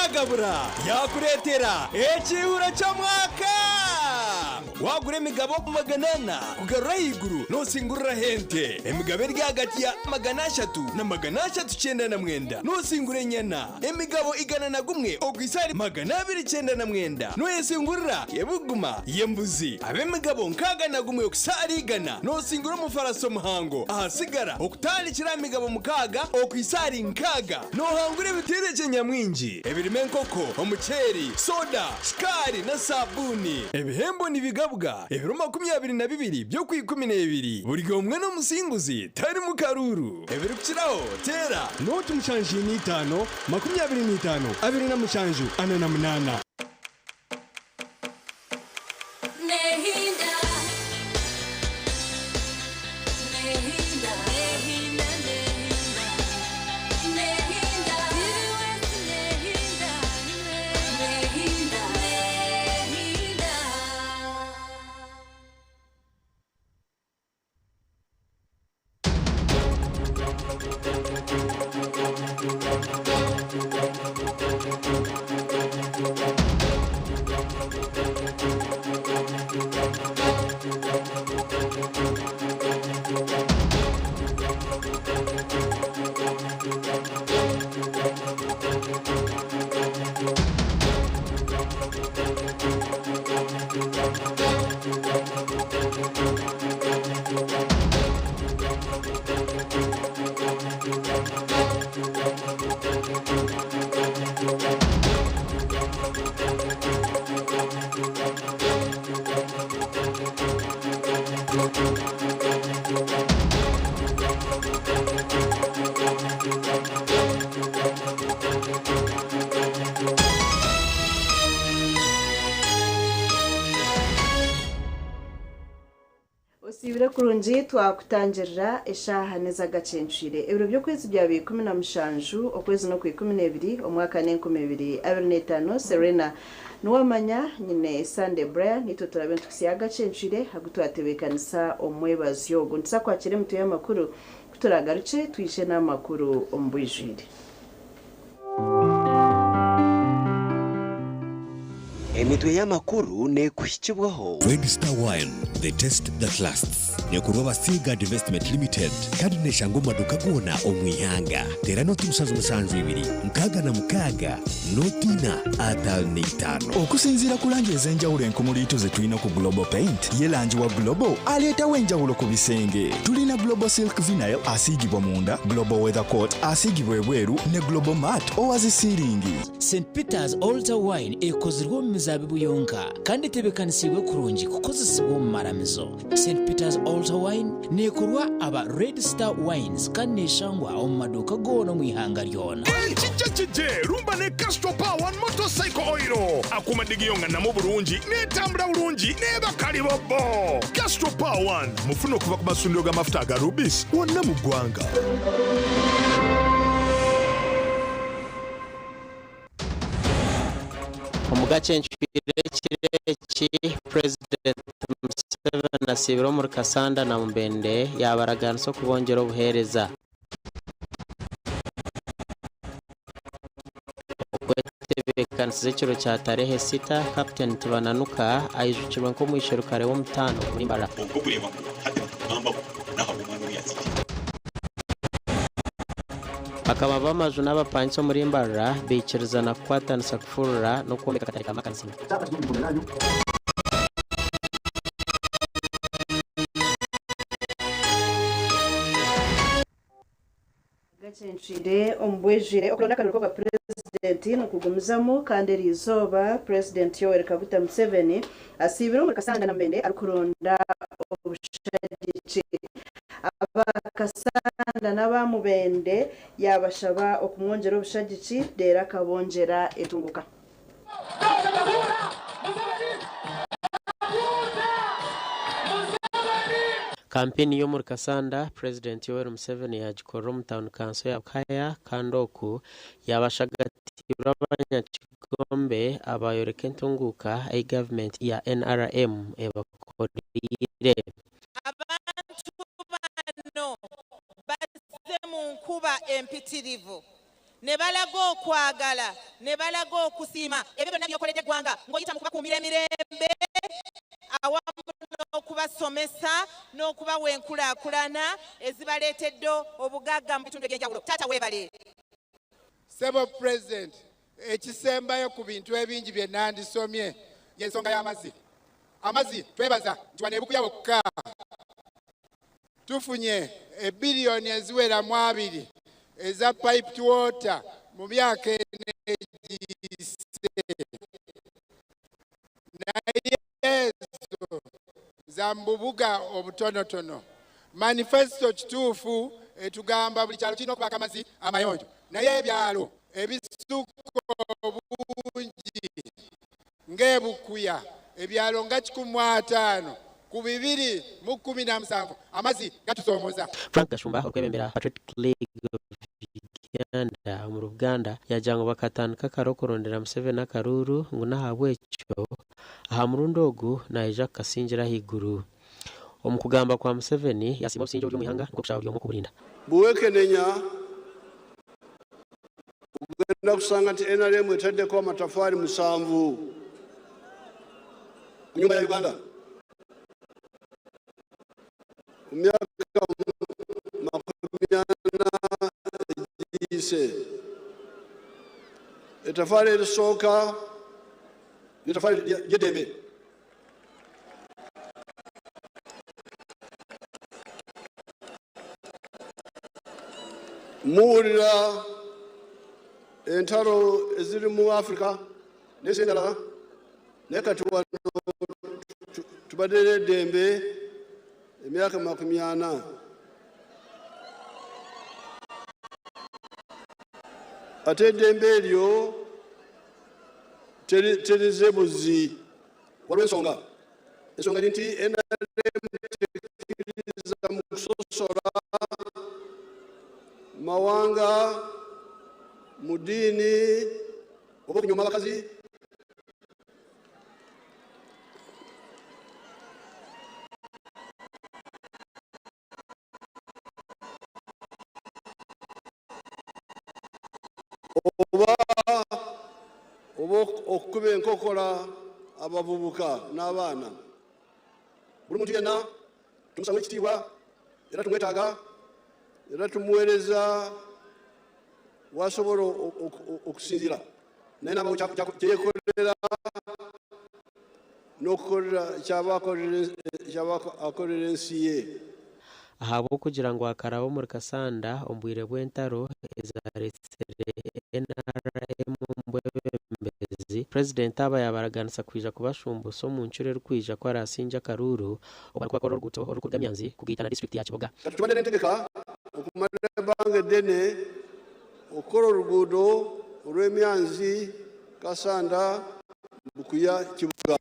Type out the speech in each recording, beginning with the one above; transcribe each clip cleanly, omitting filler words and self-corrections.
Yagabura yakureetera ekiihuro ky'omwaka! Waagura emigabo 400 kugarura ahaiguru noosinguriraho ente. Emigabo eri ahagati ya 300 na 399 noosingura enyana. Emigabo 101 okuhitsya ahari 299 nooyesingurira ebuguma y'embuzi. Ab'emigabo 61 okuhitsya ahari 100 noosingura omufarasi omuhango. Ahasigara okutandikira aha migabo 6 okuhitsya ahari 60 noohangura ebiteerekye nyamwingi ebirimu enkoko, omuceeri, soda, shukaari na saabuuni. Ebihembo nibigabwa ebiro 22 by'Okwikumineebiri. Buri omwe n'omusinguzi tarimu karuuru. Ebirikukiraho teera nooti 75 25 27 48. Osiibire kurungi twakutangirira eshaaha n'ez'agacencwire. Ebiro by'okwezi byaba 17, okwezi n'okw'ikumineebiri, omwaka n'enkumi ibiri abiri n'etaano. Serena Niwamanya nyine Sunday Brian, naitwe turabe nituhitsya agacencwire agu twatebeekanisa omu mwebazyo ogu. Nituza kwakira emitwe y'amakuru ku turaagarukye twije n'amakuru omu bwijwire. Emitwe y'amakuru neekuhikibwaho. Red Star Wine, the taste that lasts. Neekorwa aba Seaguard Investment Limited kandi neeshangwa omu maduuka goona omu ihanga. Teera nooti 7 7 66 nooti 4 55. Okusinziira ku langi ez'enjawulo enkumuliitu ze tulina ku Global Paint, ye langi wa Global aleetawo enjawulo ku bisenge. Tulina Global Silk Vinyl asiigibwa munda, Global Weather Coat asiigibwa ebweru ne Global Matte owa zi siiringi. St Peter's Altar Wine ekozirwe omu mizaabibu yonka kandi etebeekanisiibwe kurungi kukozesibwa omu maramizo. St Peter's Altar Wine neekorwa aba Red Star Wines kandi neeshangwa omu maduuka goona omu ihanga ryona. Ekijekije, rumba ne Castrol Power One Motorcycle Oil. Akuuma digiyo nga namu bulungi, n'etambula bulungi, n'eba kalibobbo. Castrol Power One mufune okuva ku masundiro g'amafuta aga Rubis wonna mu ggwanga. Omu gacencwire ekiro eki, Purezidenti Museveni asiibire omuri Kassanda na Mubende yaabaraganisa okubongyera obuheereza. Okwetebeekanisiza ekiro kya tarehe sita, Captain Tibananuka aijukirwe nk'omwisherukare w'omutaano omuri Mbarara. Kwonka okureeba ngu hati nitukugambaho n'ahabw'omwana ou yaatsigiire. Bakama b'amaju n'abapangisa omuri Mbarara baikirizana kukwatanisa kufurura n'okwombeka akatare ka Makansinga. Gacencwire omu bwijwire okuronda akaruru k'obwa Purezidenti nikugumizamu kandi eriizooba Purezidenti Yoweri Kaguta Museveni asiibire omuri Kasanda na Mubende arikuronda obushagiki. Aba Kasanda n'aba Mubende yaabashaba okumwongyera obushagiki reero akabongyera entunguka. Kampeyini y'omuri Kasanda, Purezidenti Yoweri Museveni yaagikorera omu tauni kanso ya Bukaya kandi oku yaabashagatiirwe abanyakigombe abaayoreka entunguuka ei gavumenti ya NRM ebakoriire. Abantu bano bazze mu nkuba empitirivu. Ne balaga okwagala, ne balaga okusiima ebyo byonna by'okoledde eggwanga ng'oyita mu kubakuumira emirembe awamu n'okubasomesa n'okubawa enkulaakulana ezibaleetedde obugagga mu bitundu eby'enjawulo. Taata weebale. Ssebo Pulezidenti, ekisembayo ku bintu ebingi bye nandisomye y'ensonga y'amazzi. Amazzi twebaza nti wano e Bukuya wokka tufunye ebbiliyoni eziwera mu abiri eza piped water mu myaka ena egiyise, naye ezo za mu bubuga obutonotono. Manifesito kituufu etugamba buli kyalo kirina okubaako amazzi amayonjo, naye ebyalo ebisukka obungi ng'e Bukuya, ebyalo nga 150 ku 217 amazzi gatusoomoza. Frank Gashumba orikwebembera Patriotic League of Uganda omuri Buganda yaagira ngu bakatandika kare okurondera Museveni akaruuru ngu n'ahabw'ekyo aha murundi ogu naija kukasingira ahaiguru. Omu kugamba kwa Museveni yasiima obusingye oburi omu ihanga nikwo kushaba buri omwe okuburinda. Bwewekenenya ogenda kusanga nti NRM etaddeko amatafaali 7 ku nyumba ya Uganda mu myaka 40 egiyise. Etafaali erisooka n'etafaali ly'eddembe. Muwulira entalo eziri mu Africa n'ensi endala, naye kati wano tubadde n'eddembe emyaka 40. Ate eddembe eryo terize buzzi. Waliwo ensonga. Ensonga eri nti NRM tekkiririza mu kusosola mawanga, mu ddiini oba okunyooma abakazi. Oba okukuba enkokola abavubuka n'abaana. Buli muntu yenna tumusamu ekitiibwa era tumwetaaga era tumuweereza wasobola okusinziira naye nabawo kyeyekolera n'okukolera kyaba akolera ensi ye. Ahabw'okugira ngu akaraba omuri Kassanda omu bwire bw'entaro ezaretsire NRM omu bwebembezi, Purezidenti aba yaabaraganisa kwija kubashumbusa omu ncuro erikwija ku araasingye akaruuru obu arikuba akora oruguuto orurikuruga Myanzi kugaita na disiturikiti ya Kiboga. Kati tubadde n'entegeka okumara ebbanga eddene okukola oluguudo olw'Emyanzi, Kassanda, Bukuya, Kibuga.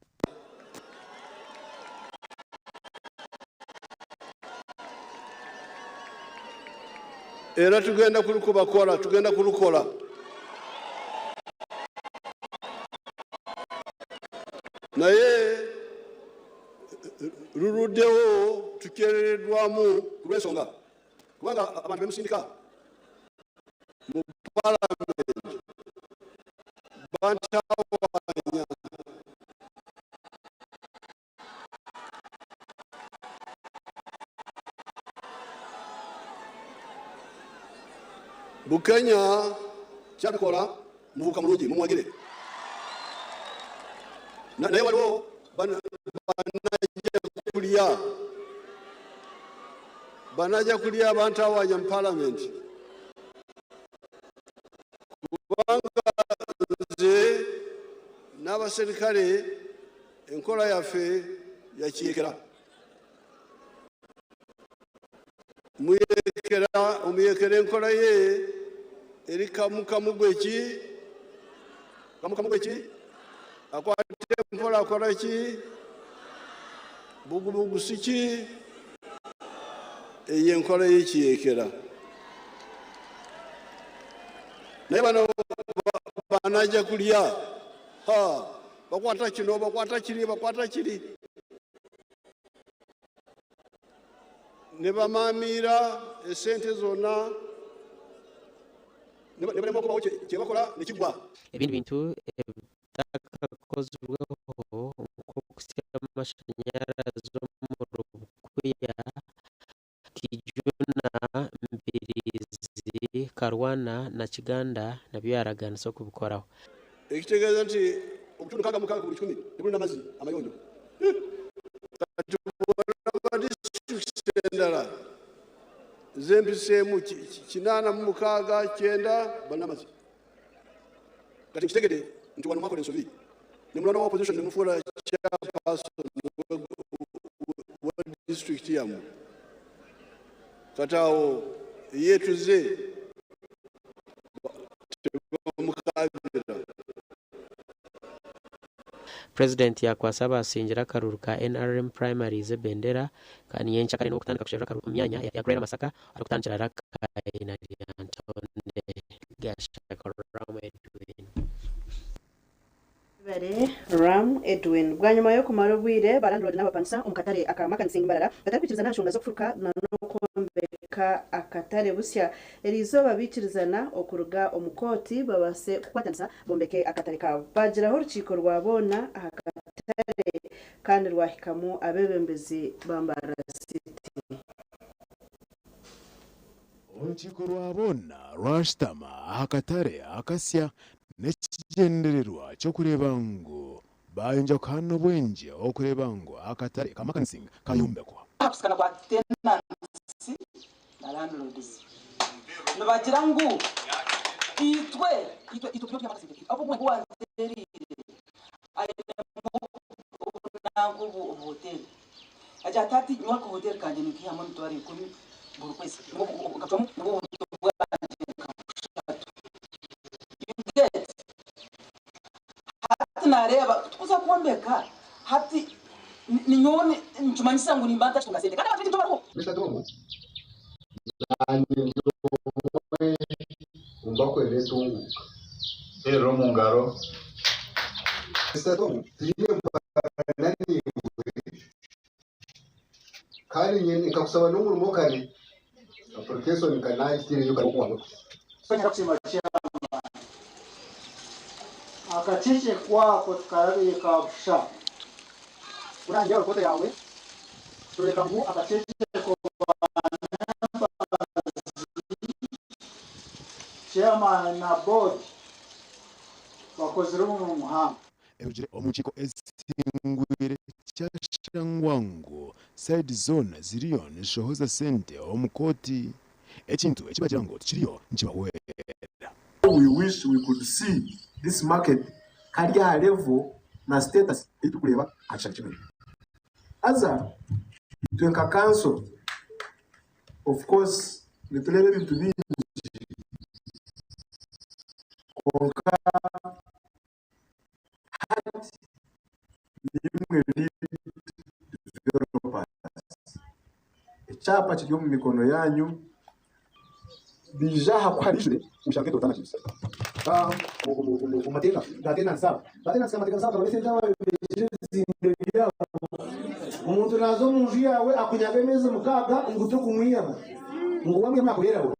Era tugenda kulukubakola, tugenda kulukola. Naye luluddewo tukyerereddwamu ku lw'ensonga kubanga abantu bemusindika mu palamenti bantawanya. Bukenya kyabikola muvubuka mulungi mumwagire. Naye waliwo banajja kulya, banajja kulya bantawanya mu palamenti kubanga nze n'abaserikale enkola yaffe yakiikira. Muyekera, omuyekera enkola ye eri kamukamu gweki, kamukamu gweki, akwata empola akola ki, bugubugu si ki, eyo enkola y'ekiyekera. Naye bano banajja kulya, ha, bakwata kino, bakwata kiri, bakwata kiri, ne bamaamiira esente zonna. Nibarema okubaho kyebakora nikigwa. Ebindi bintu ebitakakozirweho nk'okuhitsya amashanyarazi omuri Bukuya, Kijuna, Mbirizi, Karwana na Kiganda nabyo yaaraganisa okubikoraho. Ekitegeeza nti obutundu 66 ku buri kikumi tibulina mazzi amayonjo. Kati bworaba disiturikiti endala zempiseemu 86, 90 balina amazzi. Kati nkitegede nti wano mwakora ensobi nemulonda owa opposition nemufuura chairperson wa disiturikiti yamwe. Kati awo eyetuze tebamukabira. Purezidenti yaakwatsa abaasingire akaruru ka NRM primaries ebendera kandi nyencakare n'ow'okutandika kusherura akaruru omu myanya ya Greater Masaka arikutandikira Rakai na Lyantonde. Gashaka Ram Edwin. Bare Ram Edwin. Bwanyima y'okumara obwire ba landlord n'abapangisa omu katare aka Makanisi Mbarara batarikwikirizana aha nshonga z'okufuruka na n'okwombeka akatare busya, eriizooba baikirizana okuruga omu kooti babaase kukwatanisa bombeke akatare kaabo. Baagiraho orukiiko rwa boona aha katare kandi rwahikamu abeebembezi ba Mbarara City. Orukiiko rwa boona rwashutama aha katare akasya n'ekigyendererwa ky'okureeba ngu bayongyera kuhaana obwengye okureeba ngu akatare ka Makansing kayombekwa. Aha kusikana kwa tenants na landlords nibagira ngu itwe itwe itwe turi ahabw'okuba owatereire ainemu obunanka obu obuhoteri agira ati hati nyowe akahoteeri kangye ninkiihamu emitwaro 10 buri kwezi nibwo nkacwamu nibwo buntu bwangye nka bushatu you get hati nareeba kutukuza kwombeka hati ninyowe nikimanyisa ngu nimba ntakitunga sente kandi abantu baingi bariho. Mister Tom, Naanye ndi omwe omu barikwenda entunguuka. Teerera omu ngaro. Mister Tom, Tihaine mpaka naiwe kandi nye nkakusaba n'omurimo kare application nka nagiteireyo kare Kusiima chairman. Akakiiko ako tikarabire ka busha. Kurangira ripota yawe tureka ngu akakiiko ba members, Chairman na board bakozire omurimo muhango. Ebirugire omu nkiiko ezihingwire kyashangwa ngu sayidi zoona ziriyo nizishohoza sente omu kooti, ekintu eki bagira ngu tikiriyo nikibahwera. We wish we could see this market kari aha level na status ei turikureeba aha kishaayi kimwe. Haza itwe nka kanso of course nitureeba ebintu bingi kwonka hati nimwe lead developers. Ekyapa kiri omu mikono yaanyu. Baija aha kuha bijure omushana nk'etoota na chips. Omu mateeka ga tenants aba, ba tenants amateeka nibasaba bakaba esente ababeegire ebizimbe byabo. Omuntu naaza omu nju yaawe akunyaga emeezi mukaaga ngu tokumwihamu ngu wamwihamu nakureerawe.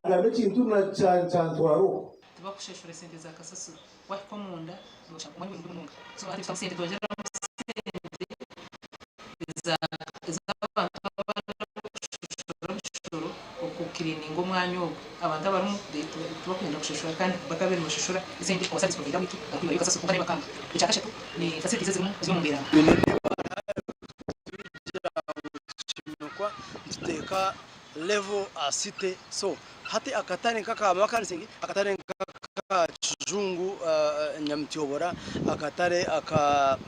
Kyagamba ekintu kyantwara okwo. Tibakushashura esente za kasasiro wahika omunda noshanga omwanya guri mubi munonga so hati nitutamu sente twongyeramu sente ez'abantu abarikushashura emishoro okukirininga omwanya ogwo abantu abarimu tibakwenda kushashura kandi bakabaire nibashashura esente owa service provider waitu arikwihayo kasasiro kwonka nayo bakanga. Ekyakashatu ni facilities ezirimu ziri omu mbeera mbi. Nituteeka level aha city so hati akatare nk'aka Makansing, akatare nk'aka Kijungu Nyamutyobora, akatare aka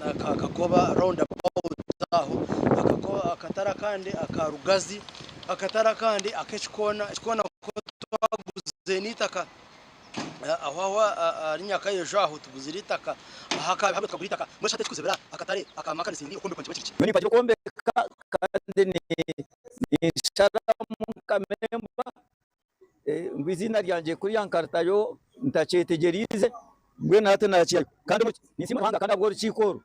Kakoba round about aho, akatare akandi aka Rugazi, akatare akandi ak'ekikoona, ekikoona ku twaguze n'eitaka aho aho ahari Nyakayeju aho tuguzire eitaka, aha Kabihanga tukagura eitaka, mbwenu shi hati ekikuzibira akatare aka Makansing okwombekwa nikiba kiri ki? Nyowe nimpagira okwombeka kandi ninsharamu nka memba ngu eiziina ryangye kuriya nkaritayo ntakyetegyereize mbwenu hati nakihayo kandi ninsiima Ruhanga kandi ahabw'orukiiko oru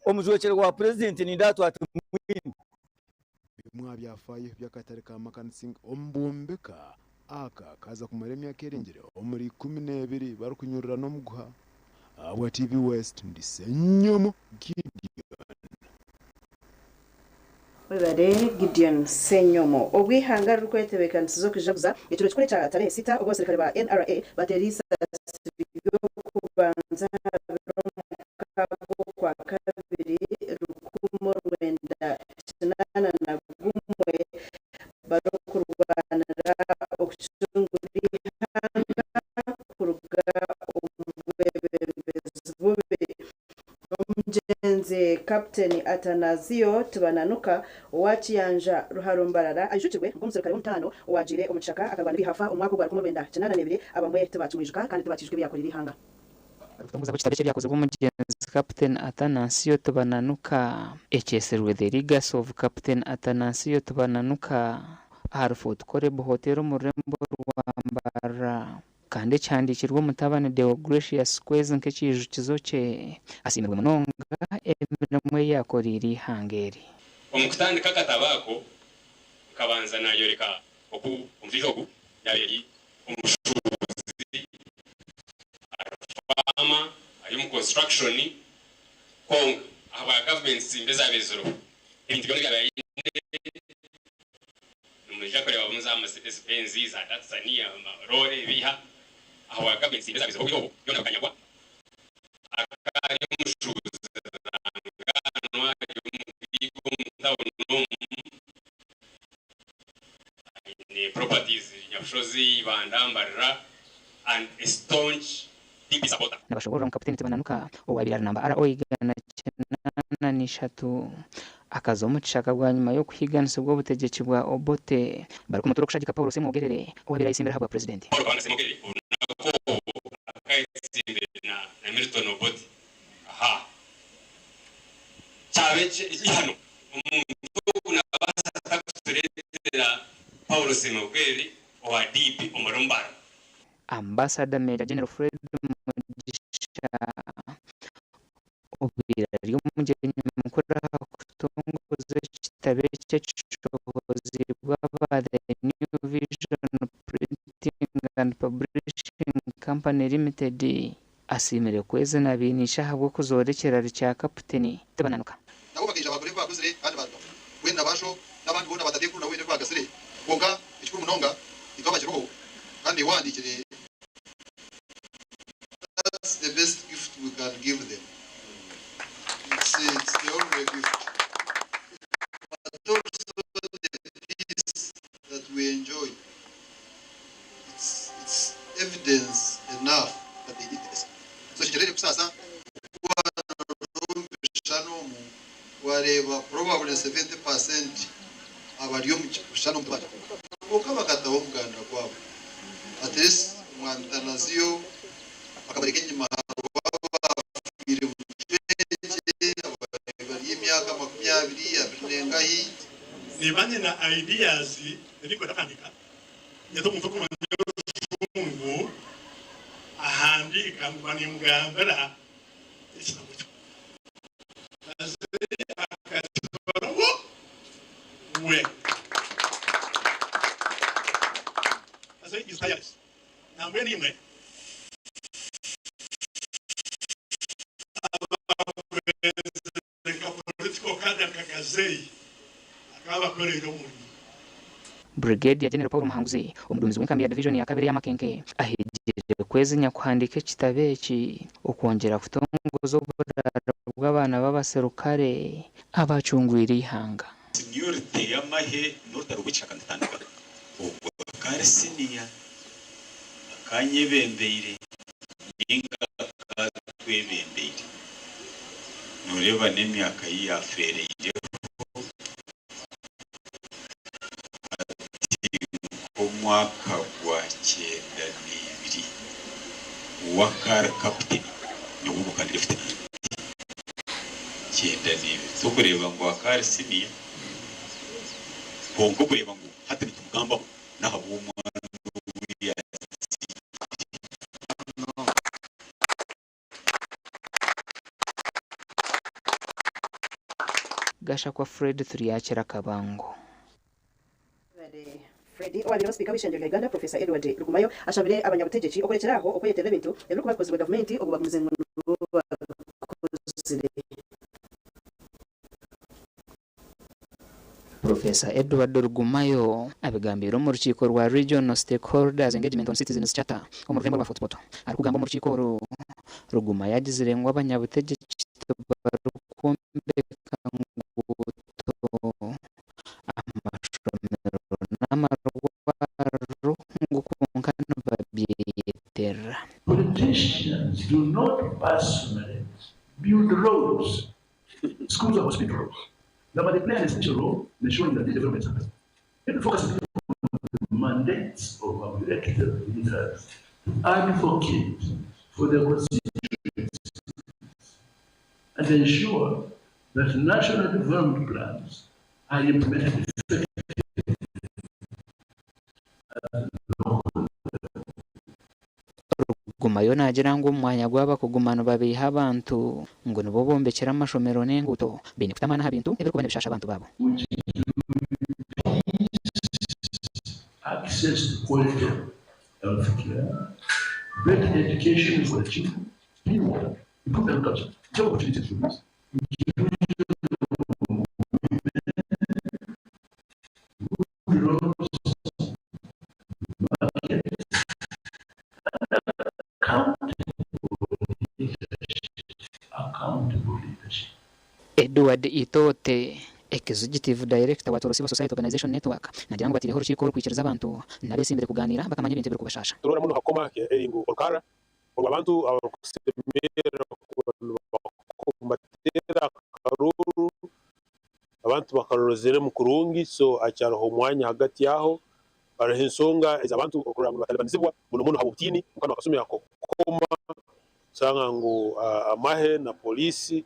omujwekyerwa wa purezidenti nindeeba twaba tumwine. Bimwe aha byafaayo by'akatare ka Makansing omu bwombeka aka kaaza kumara emyaka erengire omuri 12 barikunyurura n'omuguha. Ahabwa TV West, ndi Ssenyomo Gideon. Webare Gideon Ssenyomo. Obu eihanga ririkwetebeekanisiza okujaguza ekiro kikuru ekya tarehe sita obu abaserukare ba NRA bateera eisasi ry'okubanza aha biro mukaaga Okwakabiri 1981 barikurwanira okucungura eihanga kuruga omu bwebembezi bubi. Omugyenzi Captain Atanasio Tibananuka owa Kiyanja Ruharo Mbarara aijukirwe nk'omuserukare w'omutaano owaagiire omu kishaka akarwana ebihafa omu mwaka ogwa 1982 abamwe tibakimwijuka kandi tibakiijuka ebi yaakoreire eihanga. Arikutongoza ekitabo eky'ebyakozirwe omugyenzi Captain Atanasio Tibananuka ekyetsirwe The Legacy of Captain Atanasio Tibananuka ahari Fort Koreb Hotel omu rurembo rwa Mbarara. Kandi ekihandiikirwe omutabani Deogratius Kwezi nk'ekiijukizo kye. Asiimirwe munonga emirimo ei yaakoreire eihanga eri. Omu kutandika akatabo ako, nkabanza naayoreka oku omushaija ogu yaabaire ari omushuubuzi, ari faama, ari omu construction, kwonka ahabwa gavumenti mbi ezaabaire ziriho, ebintu byona ebi yaabaire aine Nimwija kureebamu za Mercedes Benz, za Datsun, amaroore, ebiiha. Ahabwa gavumenti zimwe ezaabaire ziriho obwire obwo, byona bikanyagwa. Akaba ari omushuubuzi rurangaanwa, ari omugaiga omu tawuni omu, aine properties Nyabushozi, Ibanda, Mbarara and a staunch DP supporter. Nibashoboorora ngu Kapiteeni Tibananuka, owaabaire ari namba RO 183, akaza omu kishaka bwanyima y'okuhiiganisibwa obutegyeki bwa Obote barikumutura okushagika Paul Ssemwogerere owaabaire ayetsimbire ahabwa Purezidenti. Paul Kabanda Ssemwogerere obunaku obu akayetsimbire na Milton Obote. Aha kyaba ekihano omuntu ogu nabaasa ata kutureetera Paul Ssemwogerere owa DP omuri Mbarara? Ambasada Major General Fred Mugisha obaire ari omugyenyi mukuru aha kutongoza ekitabo eki ekishohoziibwe aba The New Vision Printing and Publishing Company Limited asiimire Kwezi na Baineishe ahabw'okuzoora ekirari kya Kaputeni Tibananuka. Nabo bakaija baakora ebi baakozire kandi baarugaho. Mbwenu na baasho n'abandi boona baatatenkuru nabo baine ebi baagasire. Kwonka ekikuru munonga, itwe abakiriho kandi niiwe owahandiikire. That's the best gift we can give them. It's, it's the only gift. But also the peace that we enjoy. It's, it's evidence enough that they did the best. So ekyo kusaasa omu omu wareeba probably 70% abari omu kishushani omu tibari kwonka bakataho omuganda gwabo. At least omwami Tanaziyo bakabareka enyima hariho abafiire bucwekye ababaire bari emyaka 20, abiri n'engahi. Niba nyine ideas ebinkwenda kuhandika, nyeta omuntu orikumanya orujungu ahandiika nguma nimugambira ekitabo kye. Haza akakikoraho we. Haza he is tireless. Nambwenu imwe abakwenzire nka political cadre nka Gazeyi akaba abakoreire omurimo. Brigadier General Paul Muhanguzi, omuduumizi w'enkambi ya divijoni ya kabiri eya Makenke, ahigire Kwezinya kuhandiika ekitabo eki okwongyera kutongoza oburaaro bw'abaana b'abaserukare abacungwire eihanga. Seniority y'amahe n'orutaro rw'ekishaka nitutandika. Ogwo akaba ari senior, akanyebembeire ninga akatwebembeire. Noreeba n'emyaka yi yafeereireho hati nk'omwaka gwa 92 we akaba ari captain nyowe obwo nkaba ndi lieutenant. 92 tokureeba ngu akaba ari senior kwonka okureeba ngu hati nitumugambaho n'ahabw'omwana ou yaatsigiire. Gashakwa Fred Turyakira Kabango. Owabaire aba Sipiika w'eishengyero rya Uganda, Professor Edward Rugumayo ashabire abanyabutegyeki okurekyera aho okweyeterera ebintu ebirikuba bikozirwe gavumenti obwo bagumize ngu nibo babikozire. Professor Edward Rugumayo abigambiire omu rukiiko rwa Regional Stakeholders Engagement on Citizens Charter omu rurembo rwa Fort Portal. Arikugamba omu rukiiko oru, Rugumayo agizire ngu abanyabutegyeki tibarikwombeka nguuto, amashomero n'amarwariro ngu kwonka nibabyeyeterera. Politicians do not personally build roads, schools or hospitals, but they play an essential role in ensuring that these developments happen. Let me focus on the mandates of our elected leaders to advocate for their constituencies and ensure that national development plans are implemented effectively at the local level. Rugumayo naagira ngu omu mwanya gwaba kuguma nibabeiha abantu ngu nibo bombekire amashomero n'enguuto, baine kuta amaani aha bintu ebirikuba nibishaasha abantu baabo. Which include access to quality health care, better education for the children, clean water, improved agriculture, job opportunities for youth, inclusion of women, good roads, markets, and accountable leadership. Accountable leadership. Edward Itote, Executive Director wa Toro Civil Society Organization Network naagira ngu bataireho orukiiko orukwikiriza abantu n'abeesimbire kugaaniira bakamanya ebintu ebirikubashaasha. Turora muno ha koma eri ngu orukara orw'abantu abarukusemerra kuba nibateera akaruru, abantu bakarorozeremu kurungi, so hakyaloho omwanya hagati aho, haroho ensonga ez'abantu okurora ngu nibatalibanizibwa muno muno habw'obutiini omu kanu akasumi ak'okukoma, osanga ngu amahe na poliisi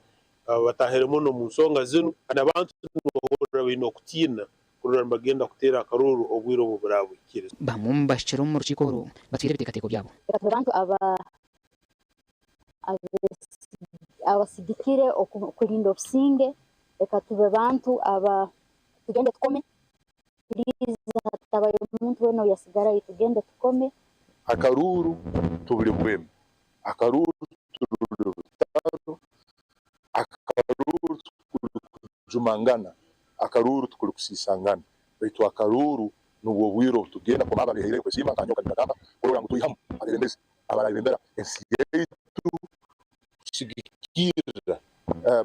batahire muno omu nsonga zinu kandi abantu nibahurra baine okutiina kurora nibagenda kuteera akaruru obwire obu burabuhikire. Bamwe omu bahikire omu rukiiko oru batwire ebiteekateeko byabo. Reka tube bantu aba abasigikire okurinda obusinge, reka tube bantu aba tugende tukome, please hatabayo omuntu weena oyasigarayo tugende tukome. Akaruuru tuburi bwemi, akaruuru tururi rutaro, akaruuru tukuri kujumangana, akaruuru tukuri kusiisangana, baitu akaruuru nubwo bwire obu tugenda koma abo abehaireyo kwesiima nka nyowe Kanyina Nagamba kurora ngu twihamu abebembezi abarayebembera ensi yaitu kusigikirra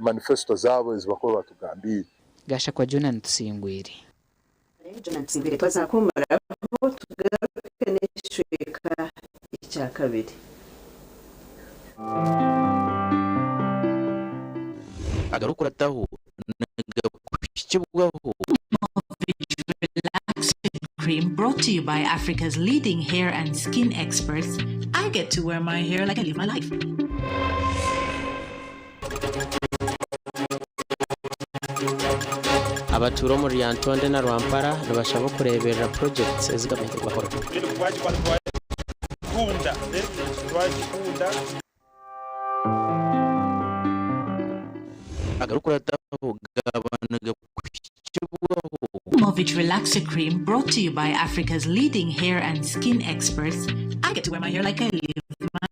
manifesto zaabo ezi bakuba batugambiire. Gashakwa Jonan Tusingwire. Jonan Tusingwire twaza kuhumuraho tugaruke n'ekicweka ekyakabiri. Agarikukurataho nigakuhikibwaho. Relaxing Cream brought to you by Africa's leading hair and skin experts. I get to wear my hair like I live my life. Abatuura omuri Lyantonde na Rwampara nibashaba okureeberera projects ezi gavumenti erikubakora. Agarikukurataho gaaba nigakuhikibwaho. Movit Relaxer Cream brought to you by Africa's leading hair and skin experts. I get to wear my hair like I live my life.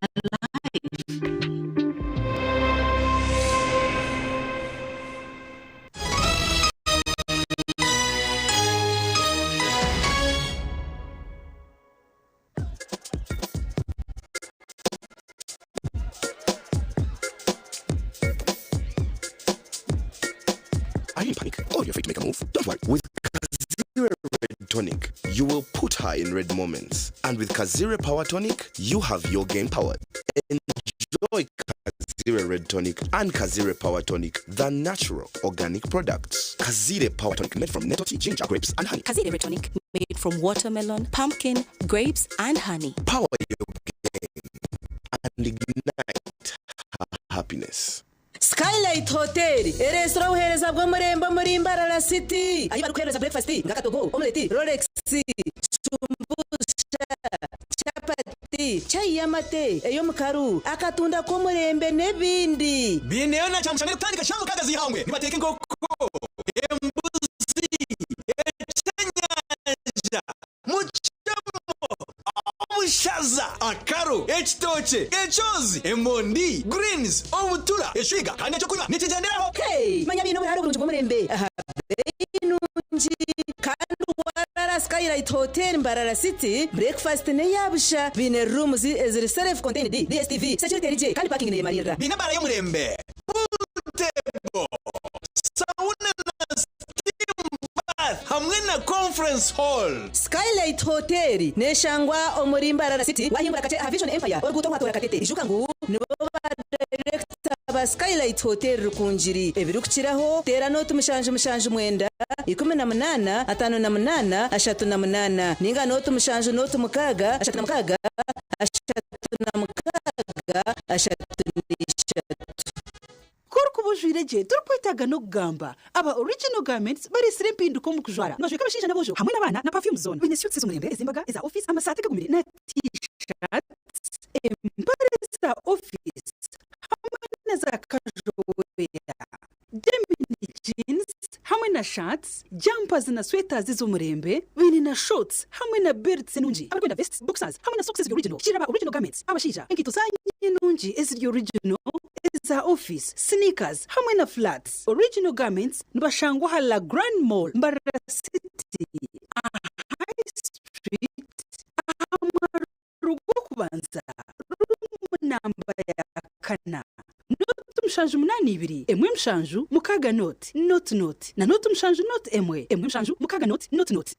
Are you in panic or you're afraid to make a move? Don't worry. With Kazire Red Tonic, you will put her in red moments. And with Kazire Power Tonic, you have your game powered. Enjoy Kazire Red Tonic and Kazire Power Tonic, the natural organic products. Kazire Power Tonic made from nettle tea, ginger, grapes, and honey. Kazire Red Tonic made from watermelon, pumpkin, grapes, and honey. Power your game and ignite happiness. Skylight Hotel ereesire obuheereza bw'omurembe omuri Mbarara City ahi barikuheereza breakfast nk'akatogo, omelette, rolex, shumbusha, chapati, chai y'amate, ey'omukaru, akatunda k'omurembe n'ebindi. Biineyo na kyamushana erikutandika shaaha 6 z'eihangwe nibateeka enkoko, embuzi, ekyenyanja. Obushaza, akaro, ekitookye, ekyozi, emondi, greens, obutura, eshwiga kandi ekyokunywa nikigyenderaho. Hey! Manya biine oburaaro burungi bw'omurembe aha beeyi nungi kandi warara Skylight Hotel Mbarara City, breakfast n'eya busha. Biine rooms eziri self contained, DSTV, security eri gye kandi parking neyemariirira. Biine ebaara y'omurembe, pool table, sauna na steam bath hamwe na conference hall. Skylight Hotel neshangwa omuri Mbarara City wahingura kakye aha Vision Empire oruguuto orwatoora Katete. Ijuka ngu nibo ba Director ba Skylight Hotel Rukungiri. Ebirikukiraho teera nooti 779 18 58 38 ninga nooti 7 nooti 6 36 36 33. Ku orikuba ojwaire gye torikwetaaga n'okugamba. Aba Original Garments bareetsire empinduka omu kujwara. Nibajweka abashaija n'aboojo hamwe n'abaana na perfumes zoona. Baine suits ez'omurembe, ez'embaga, eza ofiisi, amasaati agagumire na T-shirts, empare za ofiisi hamwe na za casual wear, denim jeans hamwe na shirts, jumpers na sweaters ez'omurembe. Baine na shorts hamwe na belts nungi. Abarikwenda vests, boxers hamwe na socks eziri original, hikiirira aba Original Garments. Abashaija, enkaito zaanyu enungi eziri original, eza ofiisi, sneakers hamwe na flats. Original Garments nibashangwa aha La Grand Mall, Mbarara City, aha High Street, aha mwaro gw'okubanza ruumu namba ya kana. Nooti 782 1 7 6 nooti nooti nooti na nooti 7 nooti 1 1 7 6 nooti nooti nooti.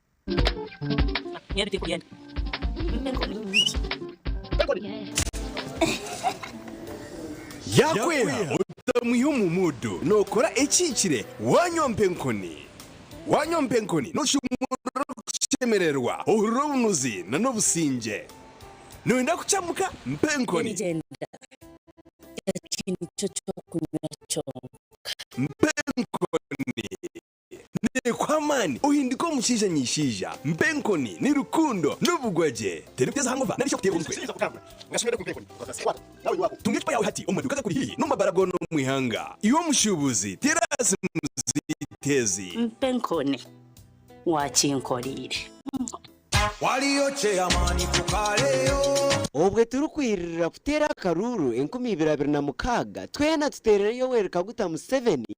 Yaakweha otamwiha omu muudu, nookora ekihikire waanywa mpa enkoni. Waanywa mpa enkoni nooshumurura okushemererwa, ohurira obunuzi n'obusingye. Nooyenda kucamuka? Mpa enkoni. Mpa enkoni. Neekuha amaani ohinduke omushaija nyishaija. Mpa enkoni ni rukundo n'obugwagye. Terikuteeza hangova nari shi okuteebwa omutwe. Tunga ecupa yaawe hati omu maduuka agakuri haihi n'omu mabaara goona omu ihanga. Iwe omushuubuzi, teera simu zaitu ezi. Mpa enkoni wakinkoreire. Waliyo chairman ku kaleyo. Obwe turikwirira kuteera akaruuru 2026, twena tuteerere Yoweri Kaguta Museveni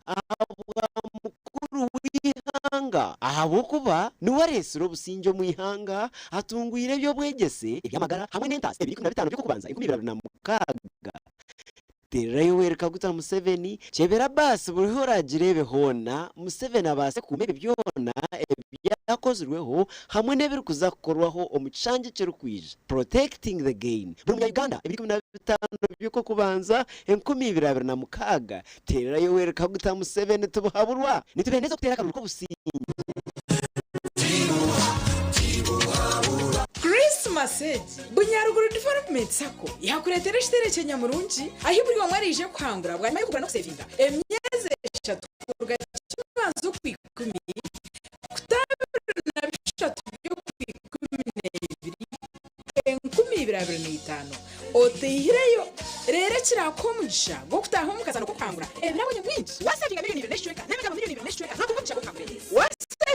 ahabwa mukuru w'eihanga ahabw'okuba niwe areetsire obusingye omu ihanga, atungwire eby'obwegyese, eby'amagara hamwe n'entaasa ebiri 15 by'Okwokubanza 2026. Terera Yoweri Kaguta Museveni, kyebera baasi buri ahu oragireebe hoona, Museveni abaase kukuuma ebyo byona ebyakozirweho hamwe n'ebirikuza kukorwaho omu kishangye ekirikwija. Protecting the gain. Buri munya Uganda ebiri 15 by'Okwokubanza 2026, Terera Yoweri Kaguta Museveni tibuhaburwa. Nitubendeza okuteera akaruru k'obusingye. Christmas egi, Bunyaruguru Development Sacco yakureetera ekiteere ky'enyamurungi ahi buri omwe araije kuhangura bwanyima y'okugura n'okusevinga emyezi eshatu kuruga Kibanza Okwikumi kuta 23 by'Okwikumineebiri 2025 otaihireyo. Reero ekiraakuha omugisha gw'okutaaha omu kazaano k'okuhangura ebirabo nyamwingi, waasevinga miriyoni ibiri n'ekicweka n'emigabo miriyoni ibiri n'ekicweka nootunga omugisha gw'okuhangura ente. Waasevinga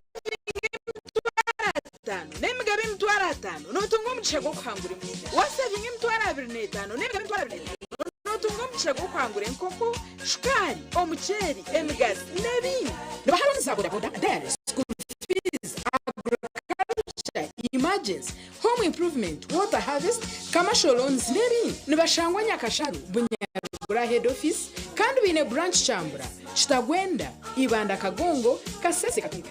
500,000 n'emigabo 500,000 nootunga omugisha gw'okuhangura embuzi. Waasevinga 25,000 n'emigabo 25,000 nootunga omugisha gw'okuhangura enkoko, shukaari, omuceeri, emigazi n'ebindi. Nibaha looni za bodaboda, dairy, school fees, agriculture, emergency, Home Improvement, Water Harvest, Commercial Loans n'ebindi. Nibashangwa Nyakasharu, Bunyaruguru Head Office kandi baine Branch Kyambura, Kitagwenda, Ibanda Kagongo, Kasese Katunga.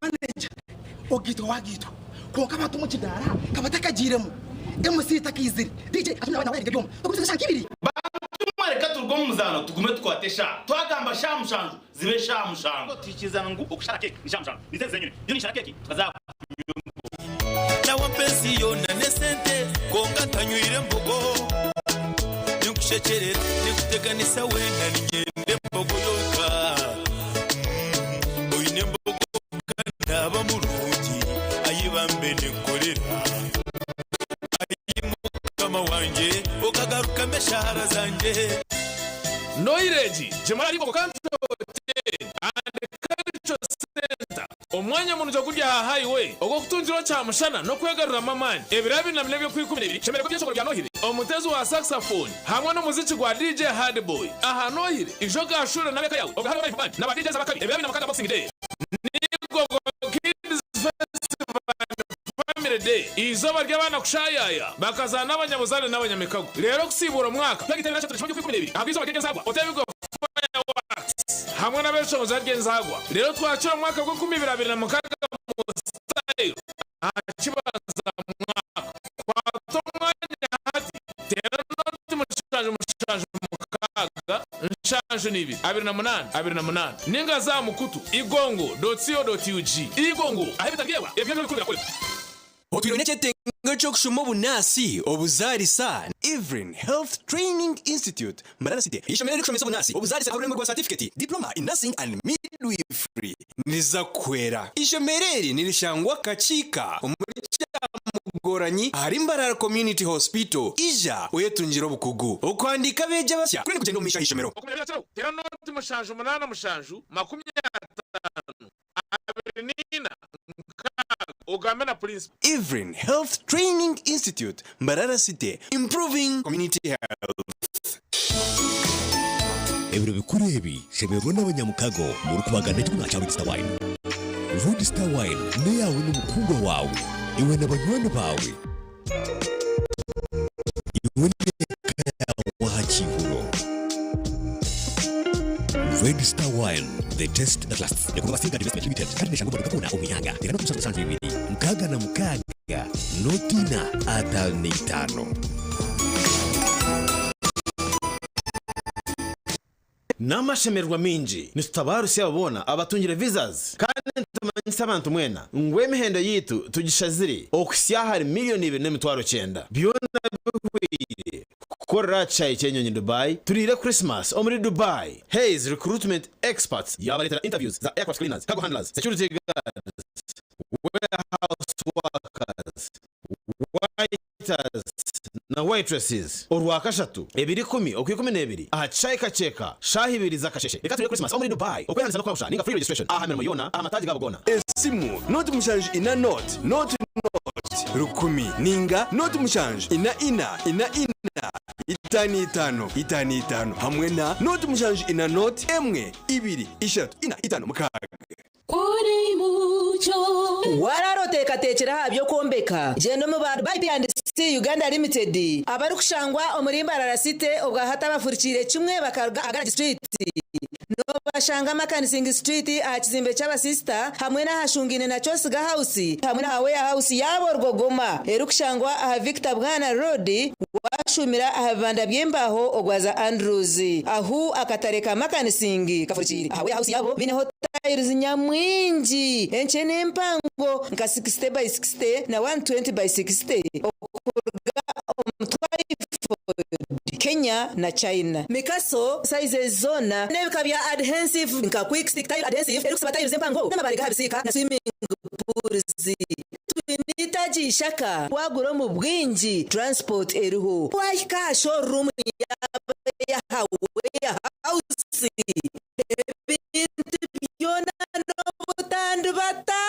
Manager ogaitwa wagaitwa kwonka abantu omu kidaara ka batakagiiremu, MC takaizire, DJ atumire abaana wayaringa ebyoma tokubiza eshaaha nk'ibiri. Bantumwe reka turuge omu muzaano tugume tukwate eshaaha. Twagamba shaaha mushanju zibe eshaaha mushanju. Twikirizana ngu okushara keeki ni shaaha mushanju. Nizo ezi zenyine. Nyowe ninshara keeki tukaza kunywa embogo. Nawe ampa ensi yoona n'esente kwonka ntanywire mbogo. Ninkushekyerera ninkuteganisa weena niinyenda embogo yonka. Oine embogo ka naaba murungi ayi bambe ninkorera. Ai Mukama wangye, okagarukamu eshaara zangye. Noireegi, Jemara Ribogo Country Hotel. Omwanya murungi oguri aha highway ogw'okutungiraho kyamushana n'okwegaruramu amaani. Ebiro 24 eby'okwikumi shemererwa ebyeshongoro bya Nohire, omuteezi wa saxophone hamwe n'omuziki gwa DJ Hardboy. Aha Nohire, ija ogaashuure n'ab'eka yaawe obwe hariho live band na ba DJs abakabi ebiro 26 Boxing Day. Ni Gogo Kids Festival and Family Day, eizooba ry'abaana kushaayaaya bakazaana n'abanyabuzaare n'abanyamikago. Reero okusiibuura omwaka, twegite ebiro 31 by'okwikumi ahabw'eizooba ry'enzagwa, oteebigwe Fireworks hamwe n'abeshongozi ry'enzagwa. Reero twakira omwaka gw'enkumi ibiri abiri na mukaaga mu style aha kibanza mwaka. Kwata omwanya hati, teera noti mushanju mushanju mukaaga nshanju n'ibiri 28 28 ninga za aha mukutu igongo dot co dot ug. Igongo, ahu ebitaryebwa ebyo ebikuru birakorerwa. Otwire oine ekyetengo ky'okushoma obunaasi, obuzaarisa? Evelyn Health Training Institute, Mbarara City, eishomero erikushomesa obunaasi, obuzaarisa aha rurengo rwa satifikeeti, Diploma in Nursing and Midwifery, niriza kukuhwera. Eishomero eri nirishangwa Kakiika omuri Kyamugoranyi ahari Mbarara Community Hospital. Ija oyetungire obukugu. Okuhandiika abeegi abasya kuriyo nikugyenda omu maisho aha ishomero. Okumanya ebirikukiraho, teera nooti 7 87 50 24 6 ogambe na purinsipo. Evelyn Health Training Institute, Mbarara City, Improving Community Health. Ebiro bikuru ebi, shemererwa n'abanyamukago murikubagana ekikunwa kya Red Star Wine. Red Star Wine n'eyaawe n'omukundwa waawe, iwe na banywani baawe, iwe n'eka yaawe aha kiihuro. Red Star Wine, the taste that lasts. Ekorwa Singad Investment Limited kandi neshangwa omu maduuka goona omu ihanga. Teera noti 772 66 noti ina 55. N'amashemererwa maingi nitutabaarusya abo boona abatungire visas kandi nitumanyisa abantu mwena ngu emihendo yaitu tugishazire okuhitsya ahari 2,900,000. Byona bihweire kukorera aha kishaayi ky'enyonyi Dubai, turiire Christmas omuri Dubai. Hays Recruitment Experts yaabareetera interviews za aircraft cleaners, cargo handlers, security guards, warehouse workers, Waiters na waitresses Orwakashatu, ebiro ikumi Okwikumineebiri aha kishaayi Kakyeka, shaaha ibiri z'akasheshe. Reka turye Christmas omuri Dubai, okwehandiisa n'okwabusha ninga free registration aha mirimo yoona aha mataagi gaabo goona. Esimu, noti mushanju ina noti, noti noti, rukumi, ninga noti mushanju ina ina ina ina itaano itaano itaano itaano hamwe na noti mushanju ina noti emwe ibiri ishatu ina itaano mukaaga. Kuri mucyo. Waraara oteekateekire aha by'okwombeka? Gyenda omu ba Dubai P&C Uganda Limited abarikushangwa omuri Mbarara City obwahati abafurikiire kimwe bakaruga aha Garage Street. Noobashanga Makanising Street aha kizimbe ky'abasisita hamwe n'ahashungaine na Kyosiga House hamwe n'aha Warehouse yaabo Rwogoma erikushangwa aha Victor Bwana Road Waashuumira aha bibanda by'embaaho ogwaza Andrews, ahu akatare ka Makanising kafurikiire. Aha warehouse yaabo baineho tiles nyamwingi enkye n'empango nka sixty by sixty na one twenty by sixty okuruga omu Twyford, Kenya na China. Mikaso, sizes zoona n'ebika bya adhensive nka quick stick tile adhensive erikusiba tiles empango n'amabaare g'aha bisiika na swimming pools. Twine eitaagi ishaka wagura omu bwingi transport eriho wahika aha showroom yaabo eyaha warehouse ebintu byona nobutandibata.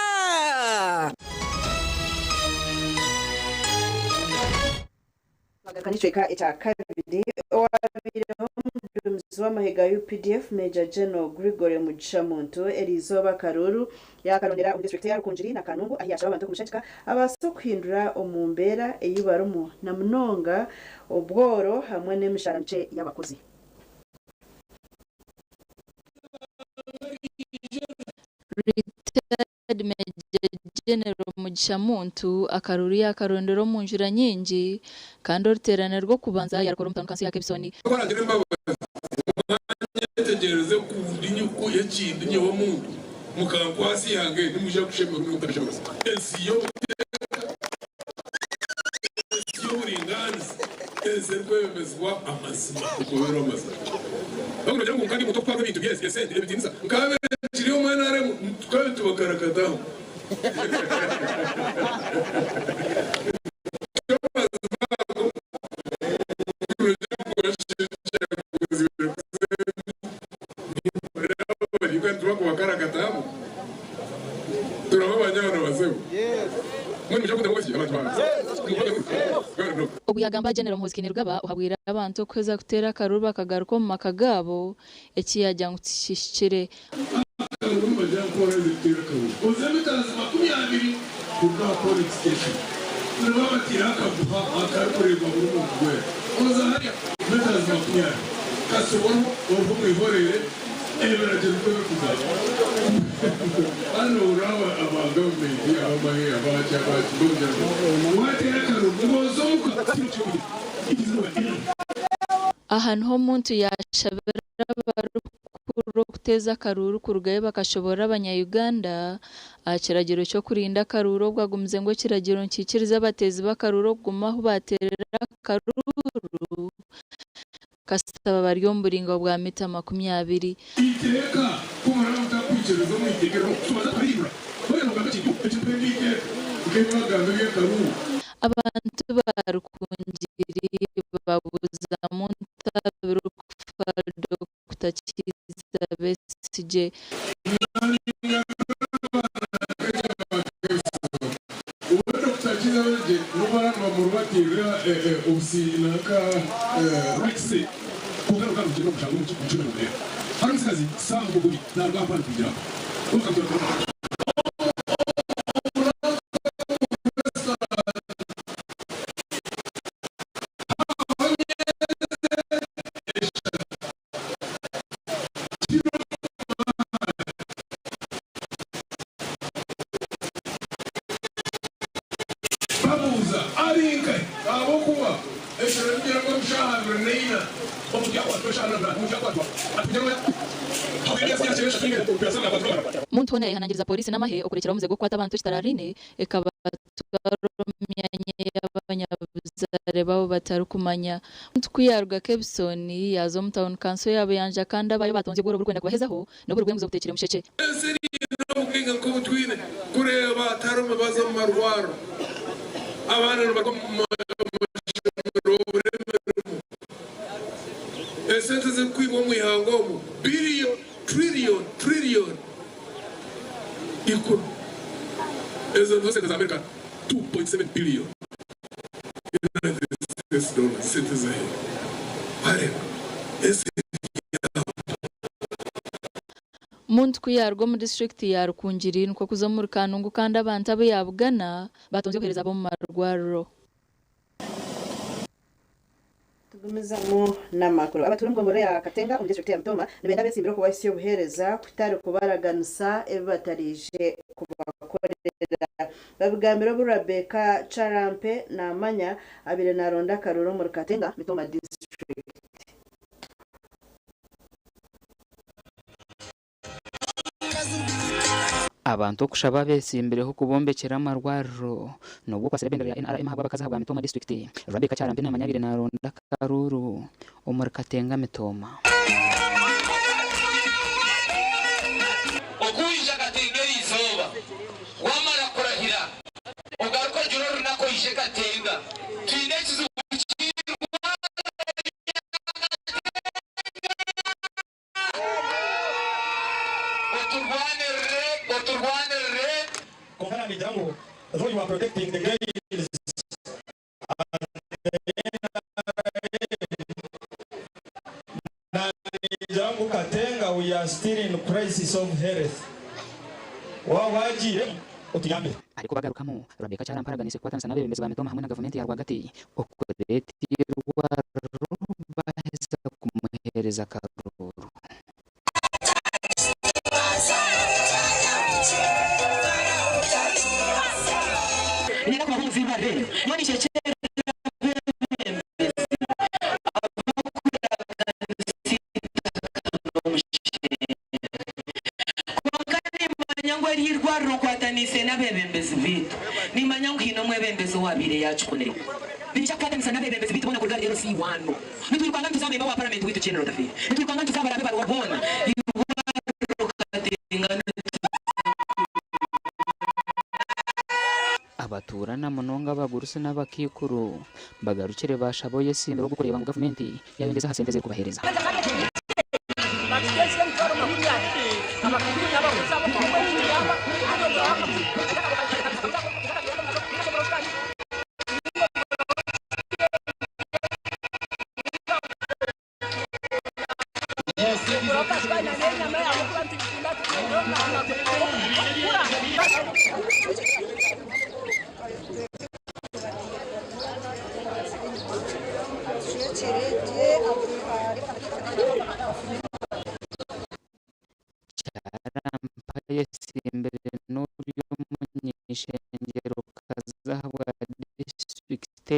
Twagaruka n'ekicweka ekya kabiri, owabaireho omuduumizi w'amahe ga UPDF Major General Gregory Mugisha Muntu eriizooba akaruuru yaakarondera omu disiturikiti eya Rukungiri na Kanungu ahi yaashaba abantu kumushagika abaase kuhindura omu mbeera ei barimu na munonga obworo hamwe n'emishaara mikye y'abakozi. Retired Major General Mugisha Muntu akaruru yakarondera omu njura nyingi kandi oruteerane rw'okubanza yarukora omu tauni kanso ya Kebisoni. Ngira embabazi mwanyetegyereze ku ndi ekindi nyowe omuntu, mukankwatsa eihanga eri nimwija kushemererwa nimutashemeza ensi y'obuteeka, ensi y'oburingaaniza, ensi erikwebembezibwa amazima, okubeera amazima. Nogira ngu nka ndi muntu okutwarwa ebintu by'ensi, esente, ebitiinisa, nkaabaire nkiri omu NRM tukaba nitubakaragataho. Sebo. Mwene mujja kudda mwezi abantu bange. Ogu yagamba General Muhoozi Kainerugaba ohabwire abantu okuheza kuteera akaruru bakagaruka omu maka gaabo eki yaagira ngu tikihikire. Akaruru nibagira ngu oraheza kuteera akaruru oze mitazi 20 kuruga aha polling station niba batiire akaguha akarikureebwa buri muntu weena oza hariya mitazi 20 kasobora oriho omwihorere ebiragiro nikwo birikugamba hanu oraba aba gavumenti abamahe abaki abaki bogira ngu wateera akaruru niboza omuka kiro ky'obwire. Aha niho omuntu yaashabira abarikukurura okuteeza akaruuru kurugayo bakashoboorora abanya-Uganda aha kiragiro ky'okurinda akaruuru obwo agumize ngu ekiragiro nikiikiriza abateezi b'akaruuru okuguma ahu baateerera akaruuru kasita baba bari omu buraingwa bwa mita 20. Eiteeka ku muraabe mutakwikiriza omu iteeka eriho, tubanza tukarihindura. Boona nibagamba ekintu ekirikwenda eiteeka, nk'ebi bagamba eby'akaruuru. Abantu ba Rukungiri babuza muntu abirikufa Dokita Kiiza Besigye. Uwe Dokita Kiiza Besigye n'obu baraabe nibamurubatirira obusi nanka rights ze, kwonka nawe kandi omugyenda omushango omu kicumbi nimureeba. Hariho omutsigazi Sam Mugubi naaruga aha mpande kwingira aho. Babuuza, Ari nkahi? Ahabw'okuba ekiro nikigira ngu omu shaaha 24 omuntu yaakwatwa eshaaha 48 omuntu yaakwatwa atwirwe Muntu hoona yayehanangiriza pooriisi n'amahe okurekyeraho omuze gw'okukwata abantu ekitarariine ekabatwara omu myanya ei abanyabuzaare baabo batarikumanya. Muntu ku yaaruga Kebisoni yaaza omu tauni kanso ya Buyanja kandi abaayo baatonzya obworo oburikwenda kubahezaho n'oburi bw'enguzi obuteekire mushekye. Ensi eriine obugaiga nk'obu twine kureeba hatariho mibazi omu marwariro, abaana nibaruga omu mashomero obure emirimo, esente ezirikwibwa omu ihanga omu biliyoni, trillion, trillion 10, ezo nizo sente za Amerika 2.7 billion United States dollars, sente z'aheeru. Wareeba ensi eri aho. Muntu ku yaaruga omu disiturikiti ya Rukungiri nikwo kuza omuri Kanungu kandi abantu abu yaabugana baatonzya obuheereza bw'omu marwariro. Tugumizamu n'amakuru. Abatuura omu gomborora ya Katenga omu disiturikiti ya Mitooma nibenda abetsimbire okubahisya obuheereza kutari kubaraganisa ebi batariije kubakorera. Babigambire obu Rabecca Charampe Namanya abaire naronda akaruuru omuri Katenga, Mitooma disiturikiti. Abantu okushaba abetsimbireho kubombekyera amarwariro nobwo okwatsire ebendera ya NRM ahabw'abakazi ahabwa Mitooma disiturikiti, Rabecca Kyarampe namanya abaire naronda akaruuru omuri Katenga Mitooma. Okwija Katenga eri izooba, waamara kurahira ogaruke ogire orunaku oije Katenga. Twine ekizibu ky'eirwariro rya Katenga. Oturwanirire, oturwanirire. Kwonka naanigira ngu though you are protecting the gays and the NRM, naanigira ngu Katenga we are still in crisis of health. Waaba waagiiremu otuyambe. Arikubagarukamu, Rabecca Kyarampa araganiise kukwatanisa n'abeebembezi ba Mitooma hamwe na gavumenti ya rwagati okureeta eirwariro baaheza kumuheereza akaruuru. Kwonka nimmanya ngu eryo irwariro nkwataniise n'abeebembezi baitu. Nimmanya ngu haine omwebembezi owaabaire yaakikunire. Niinyija kukwatanisa n'abeebembezi baitu boona kuruga ahari LC wanu. Nitwirukanga nituza memba wa paramenti waitu General Otafiire. Nitwirukanga nituza abaraabe baruha boona. Irwariro Katenga nituza Abatuura na munonga abagurusi n'abakaikuru bagarukire baashaba oyetsimbire ogu kureeba ngu gavumenti yayongyeza aha sente ezerikubaheereza.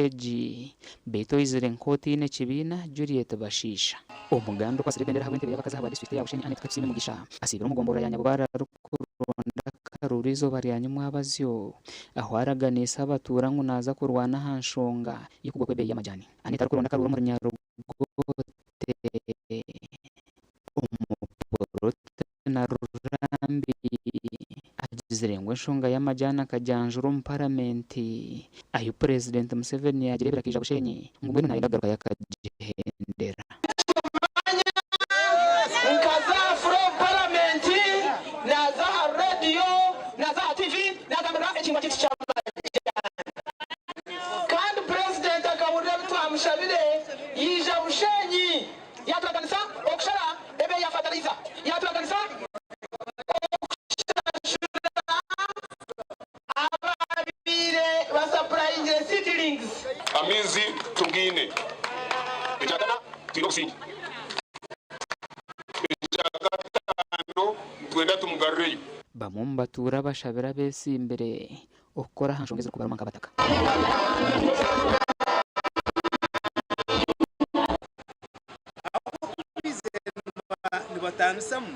egi beitu oizire nk'otaine kibiina Juliet Bashaija. Omuganda okwatsire ebendera ahabw'entebe y'abakazi ahabwa disiturikiti ya Bushenyi Annet Katusiime Mugisha asiibire omu gomborora ya Nyabubare arikuronda akaruuru eizooba rya nyimwabazyo ahu araganiise abatuura ngu naaza kurwana aha nshonga y'okugwa kw'ebeeyi y'amajaani. Annet arikuronda akaruuru omuri Nyarugote omu Poroto na Rurambi agizire ngu enshonga y'amajaani akagyanjura omu paramenti ahu Purezidenti Museveni yaagireebire akaija Bushenyi ngu mbwenu nayenda kugarukayo akagihendera. Nkaza aha floor omu paramenti, naaza aha rediyo, naaza aha TV, naagambira ekihingwa kyaitu ky'amajaani. Kandi Purezidenti akahurira ebi twamushabire yaija Bushenyi. Yaaturaganisa okushara ebeeyi ya fataraiza. Yaaturaganisa okushashura abaabaire basapurayingire seedlings. Amaizi tugaine. Ekyakana, twine obusingye. Ekyakataano, nitwenda tumugarureyo. Bamwe omu batuura bashabire abeesimbire okukora aha nshonga ezirikubaruma nk'abataka. Nibatanisamu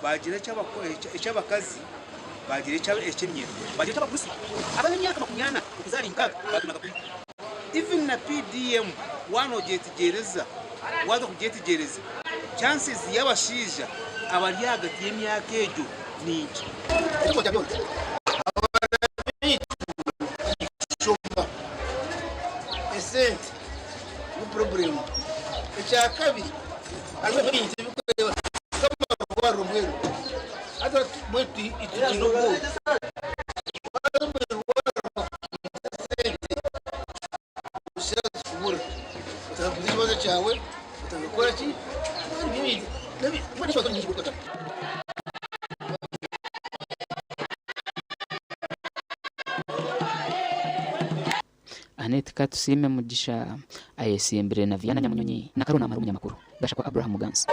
bagira eky'abakazi bagira eky'emyenda bagira eky'abagurusi ab'emyaka 40 okuza ahari 60 batumaga kubi. Even na PDM waaba nogyetegyereza waaza kugyetegyereza chances y'abashaija abari ahagati y'emyaka egyo ni nkye. Kushoma esente ni purobulemu. Ekyakabiri hariho ebintu ebirikureeba nk'amarwariro mbwenu haza mbwenu twine obwoba waaza omu irwariro bakukwata esente ozishara zikubura otandika kubuuza ekibazo kyawe otandika kukora ki mbwenu ekibazo ni nyingi. Annet Katusiime Mugisha ayesimbire na Viana Nyamunyonyi na Karuna Amara omunyamakuru. Gashakwa Abraham Muganzi.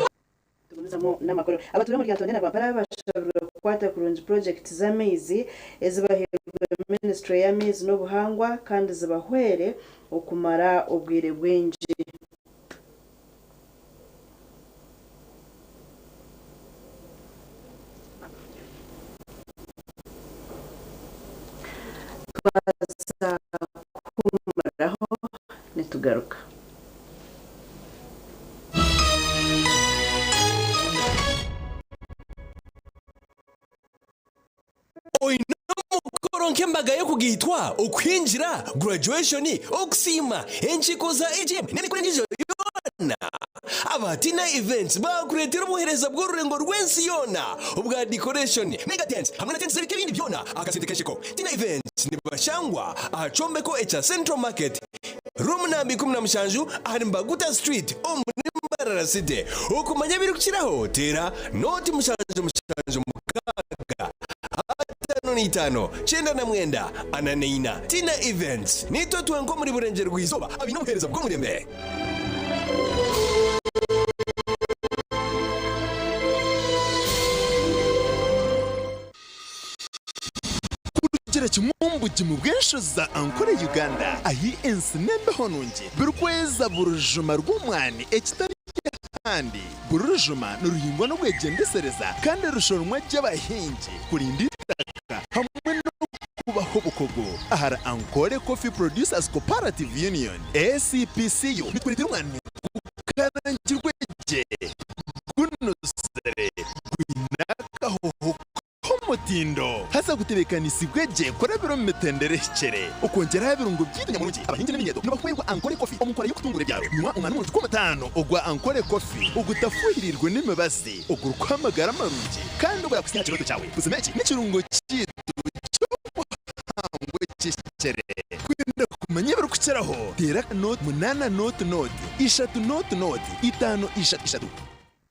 Tugumizamu n'amakuru. Abatuura omuri Lyantonde na Rwampara bashabirwe kukwata kurungi purojekiti z'amaizi ezibahairwe minisiture y'amaizi n'obuhangwa kandi zibahwere okumara obwire bwingi. Twaza kuhuumuraho nitugaruka. Oine omukoro nk'embaga y'okugaitwa, okuhingira, graduation, okusiima, enkiiko za AGM n'emikoro endiijo yoona? Aba Tina Events baakureetera obuheereza bw'orurengo rw'ensi yoona obwa decoration, mega tents hamwe na tents z'ebika ebindi byona aha kasente k'ensheko. Tina Events nibashangwa aha kyombeko ekya Central Market, room namba 17 ahari Mbaguta Street omuri Mbarara City. Okumanya ebirikukiraho teera nooti mushanju mushanju mukaaga 55 99 44. Tina Events niitwe twenka omuri Burengyerwa-izooba abaine obuheereza bw'omurembe. Kurugira kimwe omu bugimu bw'enshozi za Ankole Uganda ahi ensi n'embeho nungi birikweza buri rujuma rw'omwani ekitari ahandi. Buri rujuma niruhingwa n'obwegyendesereza kandi rushoromwa gye abahingi kurinda eitaka hamwe n'okubaho obukugu. Ahari Ankole Coffee Producers Cooperative Union, ACPCU, nitukureetera omwani gukarangirwe gye, gunuzire, gwine akahoho k'omutindo haza gutebeekanisibwe gye kurabira omu mitendera ehikire. Okwongyera aha birungo byaitu nyamurungi, abahingi n'eminyeeto nibahwerwa Ankole Coffee omu nkora y'okutunguura ebyaro. Nywa omwani murungi gw'omutaano ogwa Ankole Coffee ogutafuhiriirwe n'emibazi, ogurikuha amagara marungi kandi ogurakuhitsya aha kirooto kyawe. Buzima eki n'ekirungo kyaitu ky'obuhangwa ekihikire. Kwenda kumanya ebirikukiraho, teera nooti 8 nooti nooti 3 nooti nooti 5 3 3.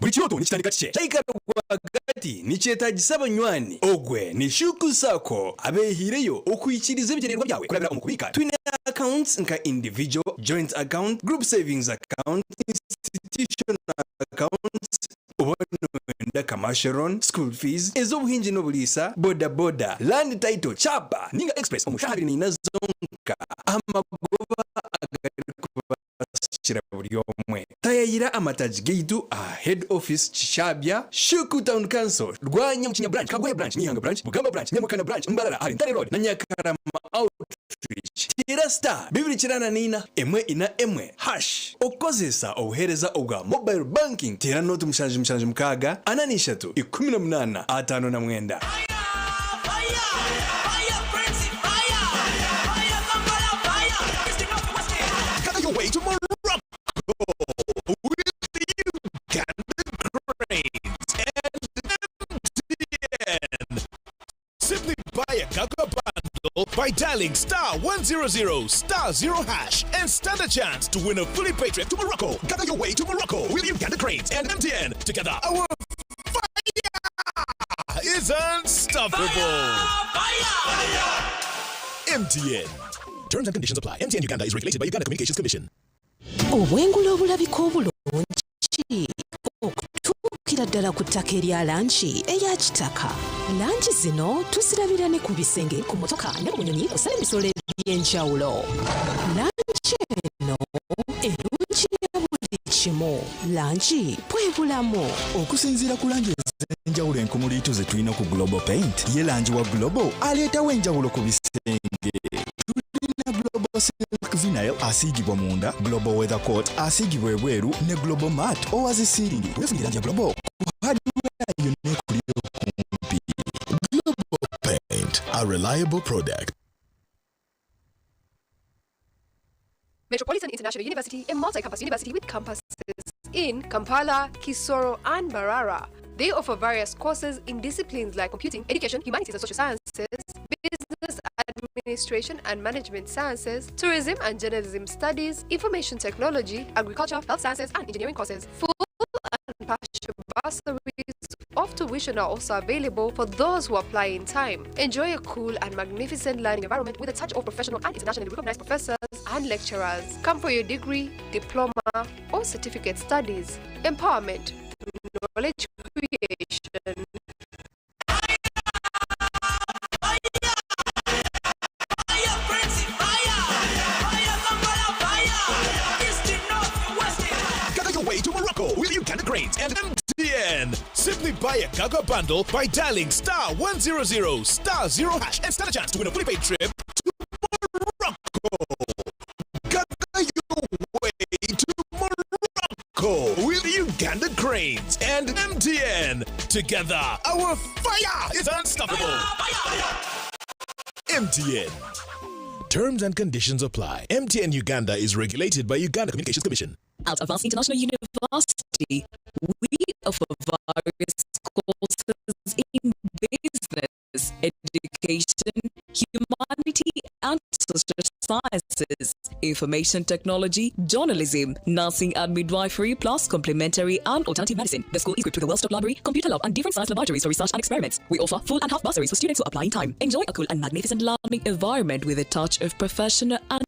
Buri kirooto nikitandika kikye. Kyahika rwagati nikyetaagisa abanywani. Ogwe ni Shuku Sacco abeehaireyo okuhikiiriza ebigyendererwa byawe kurabira omu kubiika. Twine accounts nka individual, joint account, group savings account, institutional accounts, oba noyenda commercial loan, school fees, ez'obuhingi n'oburiisa, boda boda, land title, chapa ninga express omu shaaha 24 zonka. Amagoba. Kubasikira buri omwe. Tayayira amataagi gaitu aha Head Office Kishabya, Shuku Town Council, Rwanya Mukinya Branch, Kagwahe Branch, Nyihanga Branch, Bugamba Branch, Nyamukana Branch, Mbarara ahari Ntare Road na Nyakarama Outreach. Teera star 294 1 4 hash. Okukozesa obuheereza obwa mobile banking, teera nooti 776 43 18 59. Gather your way to Morocco with the Uganda Cranes and MTN. Simply buy a Gaga bundle by dialing star 100 star 0 hash and stand a chance to win a fully paid trip to Morocco. Gather your way to Morocco with Uganda Cranes and MTN. Together, our fire is unstoppable. MTN. Terms and conditions apply. MTN Uganda is regulated by Uganda Communications Commission. Obwengula obulabika obulungi okutuukira ddala ku ttaka erya langi eya kitaka. Langi zino tuzirabira ne ku bisenge, ku mmotoka ne ku nyonyi kw'ossa n'ebisolo eby'enjawulo. Langi eno erungi ya buli kimu. Langi bwe bulamu. Okusinziira ku langi ez'enjawulo enkumuliitu ze tulina ku Global Paint, ye langi wa Global aleetawo enjawulo ku bisenge. Tulina Global Silk Vinyl asiigibwa munda, Global Weather Coat asiigibwa ebweru ne Global Matte owa zi siiringi. Weefunire langi ya Global ku hardware yonna ekuli okumpi. Global Paint, a reliable product. Metropolitan International University, a multi-campus university with campuses in Kampala, Kisoro, and Mbarara. They offer various courses in disciplines like computing, education, humanities and social sciences, business administration and management sciences, tourism and journalism studies, information technology, agriculture, health sciences, and engineering courses. Full and partial bursaries of tuition are also available for those who apply in time. Enjoy a cool and magnificent learning environment with a touch of professional and internationally recognized professors and lecturers. Come for your degree, diploma, or certificate studies. Empowerment through knowledge creation. Gather your way to Morocco with Uganda Cranes and MTN. Simply buy a Gaga bundle by dialing star 100 star 0 hash and stand a chance to win a fully paid trip to Morocco. Gather your way to Morocco with Uganda Cranes and MTN. Together, our fire is unstoppable. MTN. Terms and conditions apply. MTN Uganda is regulated by Uganda Communications Commission. At Advanced International University, we offer various courses in business, education, humanity and social sciences, information technology, journalism, nursing and midwifery, plus complementary and alternative medicine. The school is equipped with a well-stocked library, computer lab, and different science laboratories for research and experiments. We offer full and half bursaries for students who apply in time. Enjoy a cool and magnificent learning environment with a touch of professional and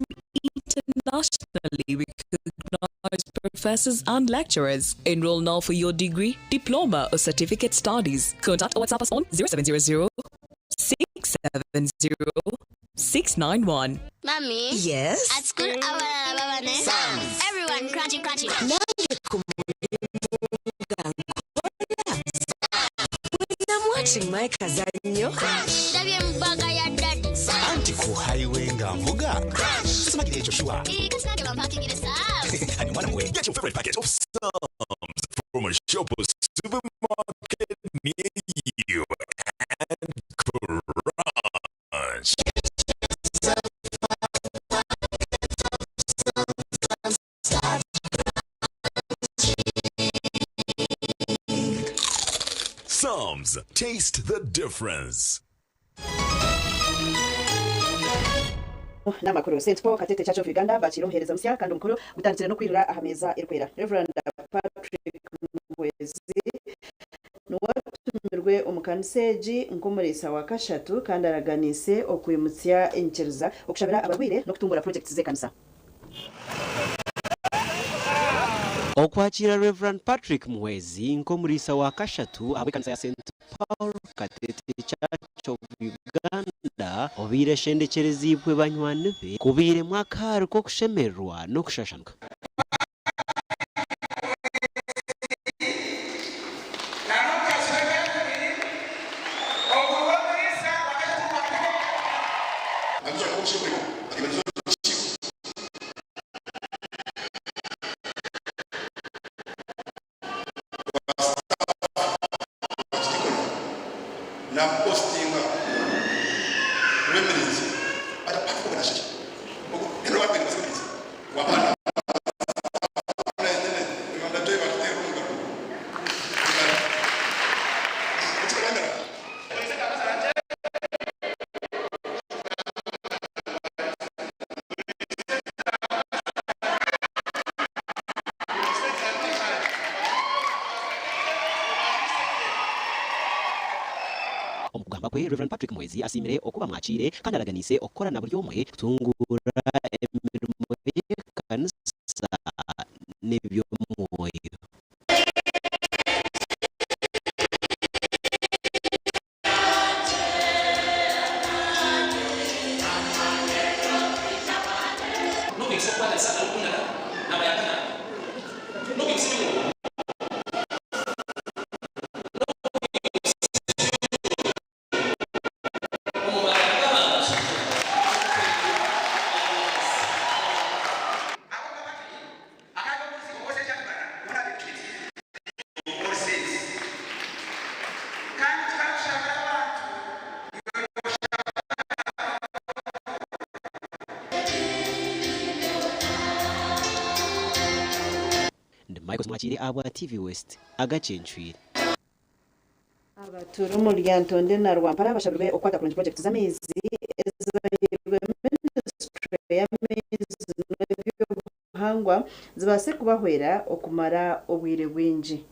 internationally recognized professors and lecturers. Enroll now for your degree, diploma, or certificate studies. Contact or WhatsApp us on 0700 670 691. Mommy? Yes? At school, our Everyone crunching, crunching. Nange ku mulimu nga nkola when I'm watching my kazannyo Ndabye mu bag ya daddy. Anti ku highway nga nvuga simagira ekyo sure. Kati nange bampakingire Sam's. Hani mwana muwe Get your favorite packet of Sam's from a shop or supermarket near you and crunch. Sam's, taste the difference. N'amakuru, St Paul Katete Church of Uganda bakira omuheereza musya kandi omukuru gutandikira n'okwirira aha meeza erikwera. Reverend Patrick Muhwezi niwe atumirwe omu kanisa egi nk'omuriisa wa kashatu kandi araganiise okwimutsya enyikiriza, okushabira abarwaire n'okutumbura projects z'ekanisa. Okwakira Rev Patrick Muhwezi nk'omuriisa wa kashatu ahabw'ekanisa ya St Paul Katete Church of Uganda obaire eshendekyerezibwe banywani be kubairemu akaari k'okushemererwa n'okushashanuka. Namupositinga rw'emirinzi Omu kugamba kwe, Rev. Patrick Muhwezi asiimire oku bamwakiire kandi araganiise okukora na buri omwe kutunguura emirimo y'ekanisa n'eby'omwoyo. Ndi Michael Mwakire ahabwa TV West, agacencwire. Abatuura omuri Lyantonde na Rwampara bashabirwe okukwata kurungi purojekiti z'amaizi ezibahirwe minisiture y'amaizi n'eby'obuhangwa zibaase kubahwera okumara obwire bwingi.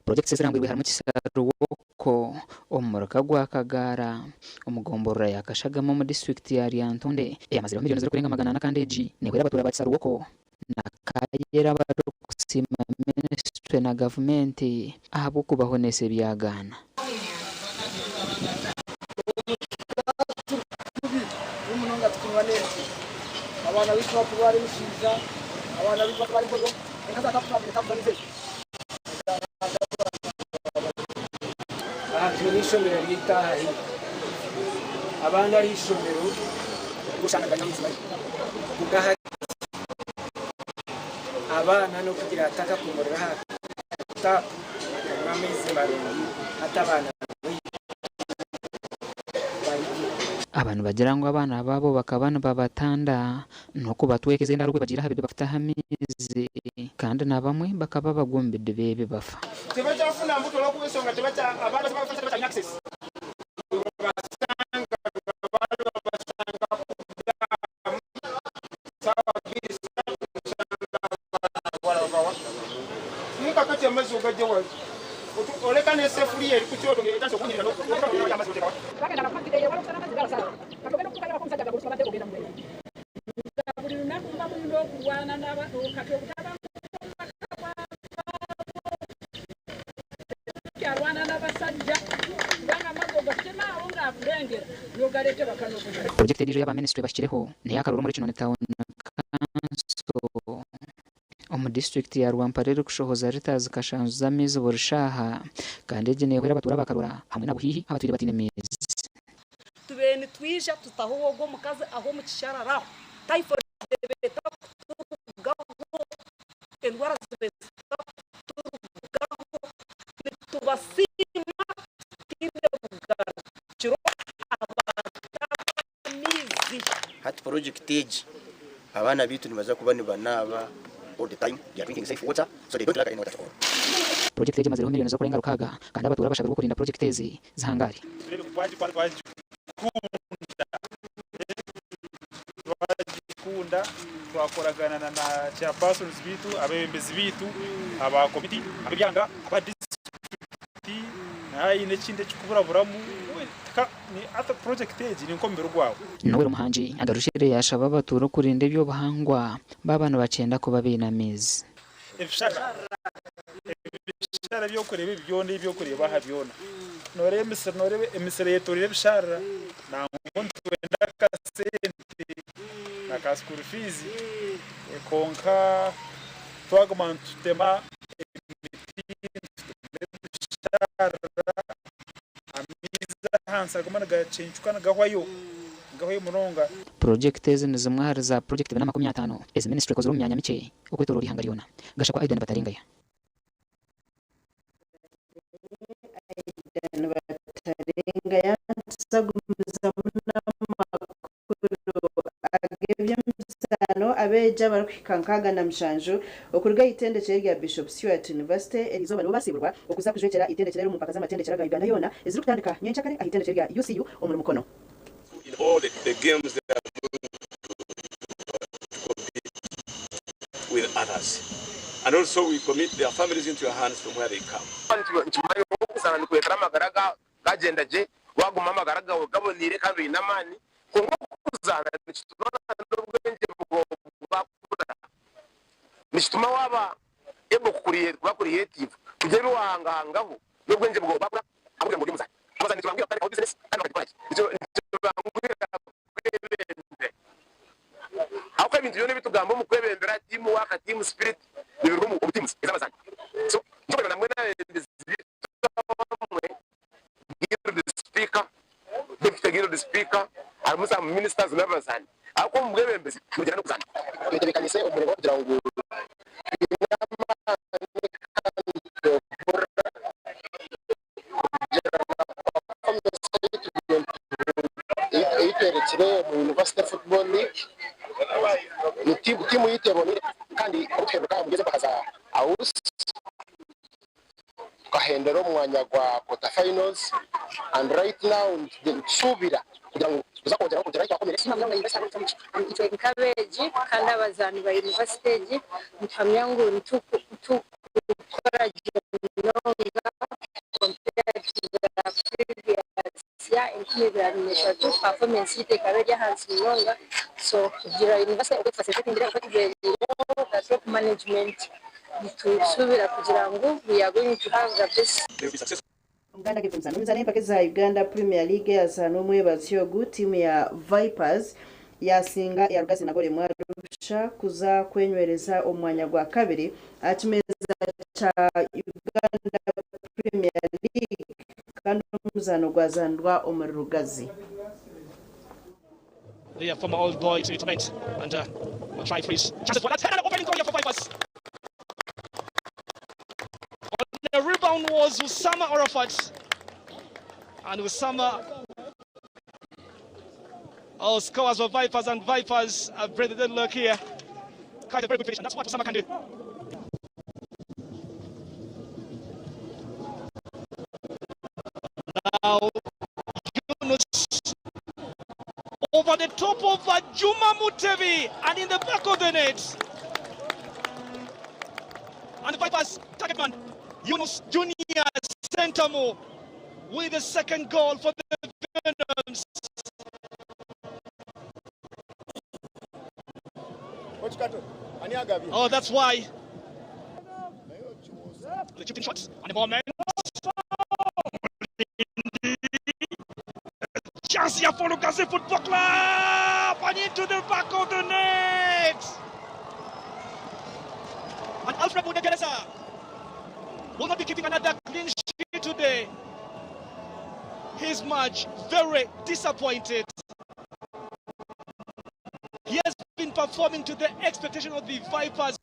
Purojekiti ezirangwirwe harimu Kisaruwoko omu muruka gwa Kagaara omu gomborora ya Kashagama omu disiturikiti ya Lyantonde eyamazireho miriyoni zirikurenga 400 kandi egi nehwera abatuura ba Kisaruwoko na Kayera abarikusiima minisiture na gavumenti ahabw'okubahonesa ebyagaana. Aha twine eishomero ryaitu aha haihi. Abaana aha ishomero oshanga nibanywa amaizi mabi. Kwonka hati abaana n'okugira atakakomorora aha taapu akanywa amaizi marungi hati abaana baitu bari gye. Aba nibagira ngu abaana baabo bakaba nibabatanda n'okubatwekeza endaro obwe bagiire aha bidiba kutaha amaizi kandi na bamwe bakaba bagwa omu bidiba ebi bafa. Tebakyafuna mbuto olwokuba ensonga tebakya abaana tebakyalina access. Webabasanga baali babasanga ku daamu saawa bbiri satu osanga abaana abawala bava wa? Naye kakati amazzi ogajja wa? Oleka n'esefuliya eri ku kyoto ng'etandise okuwunyirira n'okuba amazzi oteeka wa? Buli lunaku muba mulina okulwana kati obutabanguko mu maka bwavaawo. Tetukyalwana na basajja kubanga amazzi ogatema awo ng'akulengera n'ogaleeta ewaka n'okozesa. Purojekiti endiijo ei aba minisitule bahikireho n'eya Karuru omuri Kinoni Town Council omu disiturikiti ya Rwampara erikushohoza ritazi kashanju z'amaizi buri shaaha kandi egi neehwera abatuura ba Karura hamwe na Buhihi abatwire bataine maizi. Tubaire nitwija tutaho ogwo omukazi aho omu kisharara aho typhoid eba etakuturugaho, endwara ziba zitakuturugaho, nitubasiima tutaine bugarukiro abantu ab'amaizi. Hati purojekiti egi abaana baitu nibaza kuba nibanaaba all the time, they are drinking safe water so they don't lack any water at all. Purojekiti egi emazireho miriyoni z'okurenga rukaaga kandi abatuura bashabirwe okurinda purojekiti ezi zihangare. Twagikunda, twakoragana na chairpersons baitu, abebembezi baitu, aba komiti, ab'ebyanga, aba disiturikiti, haine ekindi ekikuburaburamu, purojekiti egi ni nk'omubiri gwawe. Noel Muhangi agarukire yaashaba abatuura okurinda eby'obuhangwa baaba nibakyenda kuba baine amaizi. Ebishara Ebisharara eby'okureeba ebi byona ebi orikureeba aha byona nooreeba emisiri nooreeba emisiri eyetoreire ebisharara nangwa nitwenda akasente na ka school fees kwonka twaguma nitutema emiti nitutema ebisharara amaizi ahansi nigaguma nigacencuka nigahwayo. Gahwayo munonga. Purojekiti ezi ni zimwe ahari za purojekiti bina makumi ataano ezi minisiture ekozire omu myanya mikye okwetoroora eihanga ryona. Gashakwa Aidan Batarengaya. Aidan Batarengaya Nituzagumizamu n'amakuru ag'eby'emizaano abeegi abarikuhika 67 okuruga aha itendekyero erya Bishop Stuart University eriizooba nibo basiiburwa okuza kujwekyera itendekyero eri omu mpaka z'amatendekyero aga Uganda yoona ezirikutandika nyenkyakare aha itendekyero erya UCU omuri Mukono. In all the games they are going to compete with others and also we commit their families into your hands from where they come. Nikimanywa ngu okuzaana nikureetera amagara gagyenda gye, waaguma amagara gaawe gaboneire kandi oine amaani. Kwonka okuzaana nikituma n'obwengye bwawe bwakura. Nikituma waaba able kuba creative, kugira ebi waahangahangaho n'obwengye bwawe bwakura ahabw'okugira ngu ori omuzaani. Abazaani nikibanguhira kutandikaho bizinesi kandi bakagikora gye. Nikibanguhira kwebembera ahabw'okuba ebintu byona ebi tugamba omu kwebembera, team work, team spirit, nibiruga omu teams ez'abazaani. So nikyo orikureeba nambwenu abeebembezi baitu abamwe, Guild speaker, Deputy Guild speaker, harimu some ministers n'abazaani ahabw'okuba omu bwebembezi nibugyenda n'okuzaana. Twetebeekanise omu muringo gw'okugira ngu twine amaani kandi nitwehurira kugira na performance ei twerekire omu University Football League. Ni tiimu yaitu eboneire kandi obu tuheeruka omuri ezi empaka za AUS tukahendera omu mwanya gwa quarter finals and right now nitusuubira kugira ngu tuza kwongyeraho kugira ahu twakomire. Itwe nk'abeegi kandi abazaani ba yunivasite egi nituhamya ngu nitukukora gye munonga compared to the previous year 2023 performance yaitu ekaba eri ahansi munonga so kugira yunivasite oku etufasilitetingire oku etubeeriireho the top management Nitusuubira kugira ngu we are going to have the best. Omuganda ag'eby'emizaano Emizaano y'empaka eza Uganda Premier League eyazaanwa omwebazyo ogu, tiimu ya Vipers yaasinga eya Rugazi na goolo emwe ahari busha kuza kwenywereza omu mwanya gwa kabiri aha kimeeza kya Uganda Premier League kandi omuzaano gwazaanirwa omuri Rugazi. The former old boy to torment and will try for his chances for that header opening goal here for Vipers. On the rebound was Usama Arafat, and Usama all scores for Vipers, and Vipers have breathed the look here. Quite a very good finish, and that's what Usama can do. Now Yunus over the top of Juma Mutebi and in the back of the net. And the Vipers target man, Yunus Junior Sentamu with the second goal for the Venoms. Oh, that's why. The chipping shots and the moment. Chance here for Lugazi Football Club and into the back of the net. And Alfred Mudekereza will not be keeping another clean sheet today. His match very disappointed. He has been performing to the expectation of the Vipers.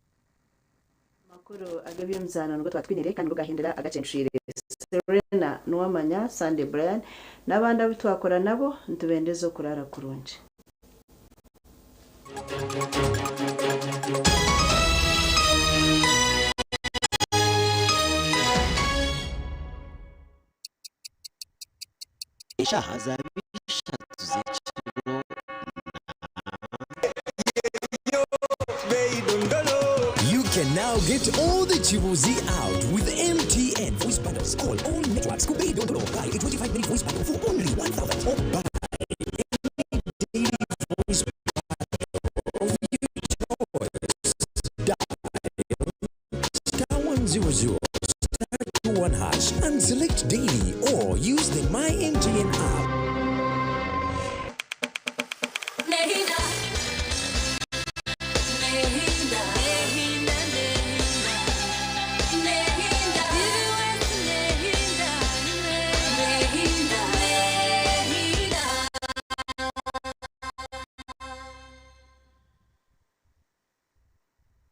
Amakuru ag'eby'emizaano nigo twatwinire kandi nigo gahindura agacencwire. Serena Nuwamanya, Sunday Brian n'abandi abu twakora nabo nitubendeza okuraara kurungi. Eshaaha zaaba ishatu z'ekiro na. You can now get all the Chibuzi out with MTN voice bundles. Call all networks. Kubei Dondolo. Buy a 25-minute voice bundle for only 1,000 or buy a daily voice bundle of your choice. Dial star 100 star 21 hash and select daily or use the My MTN app.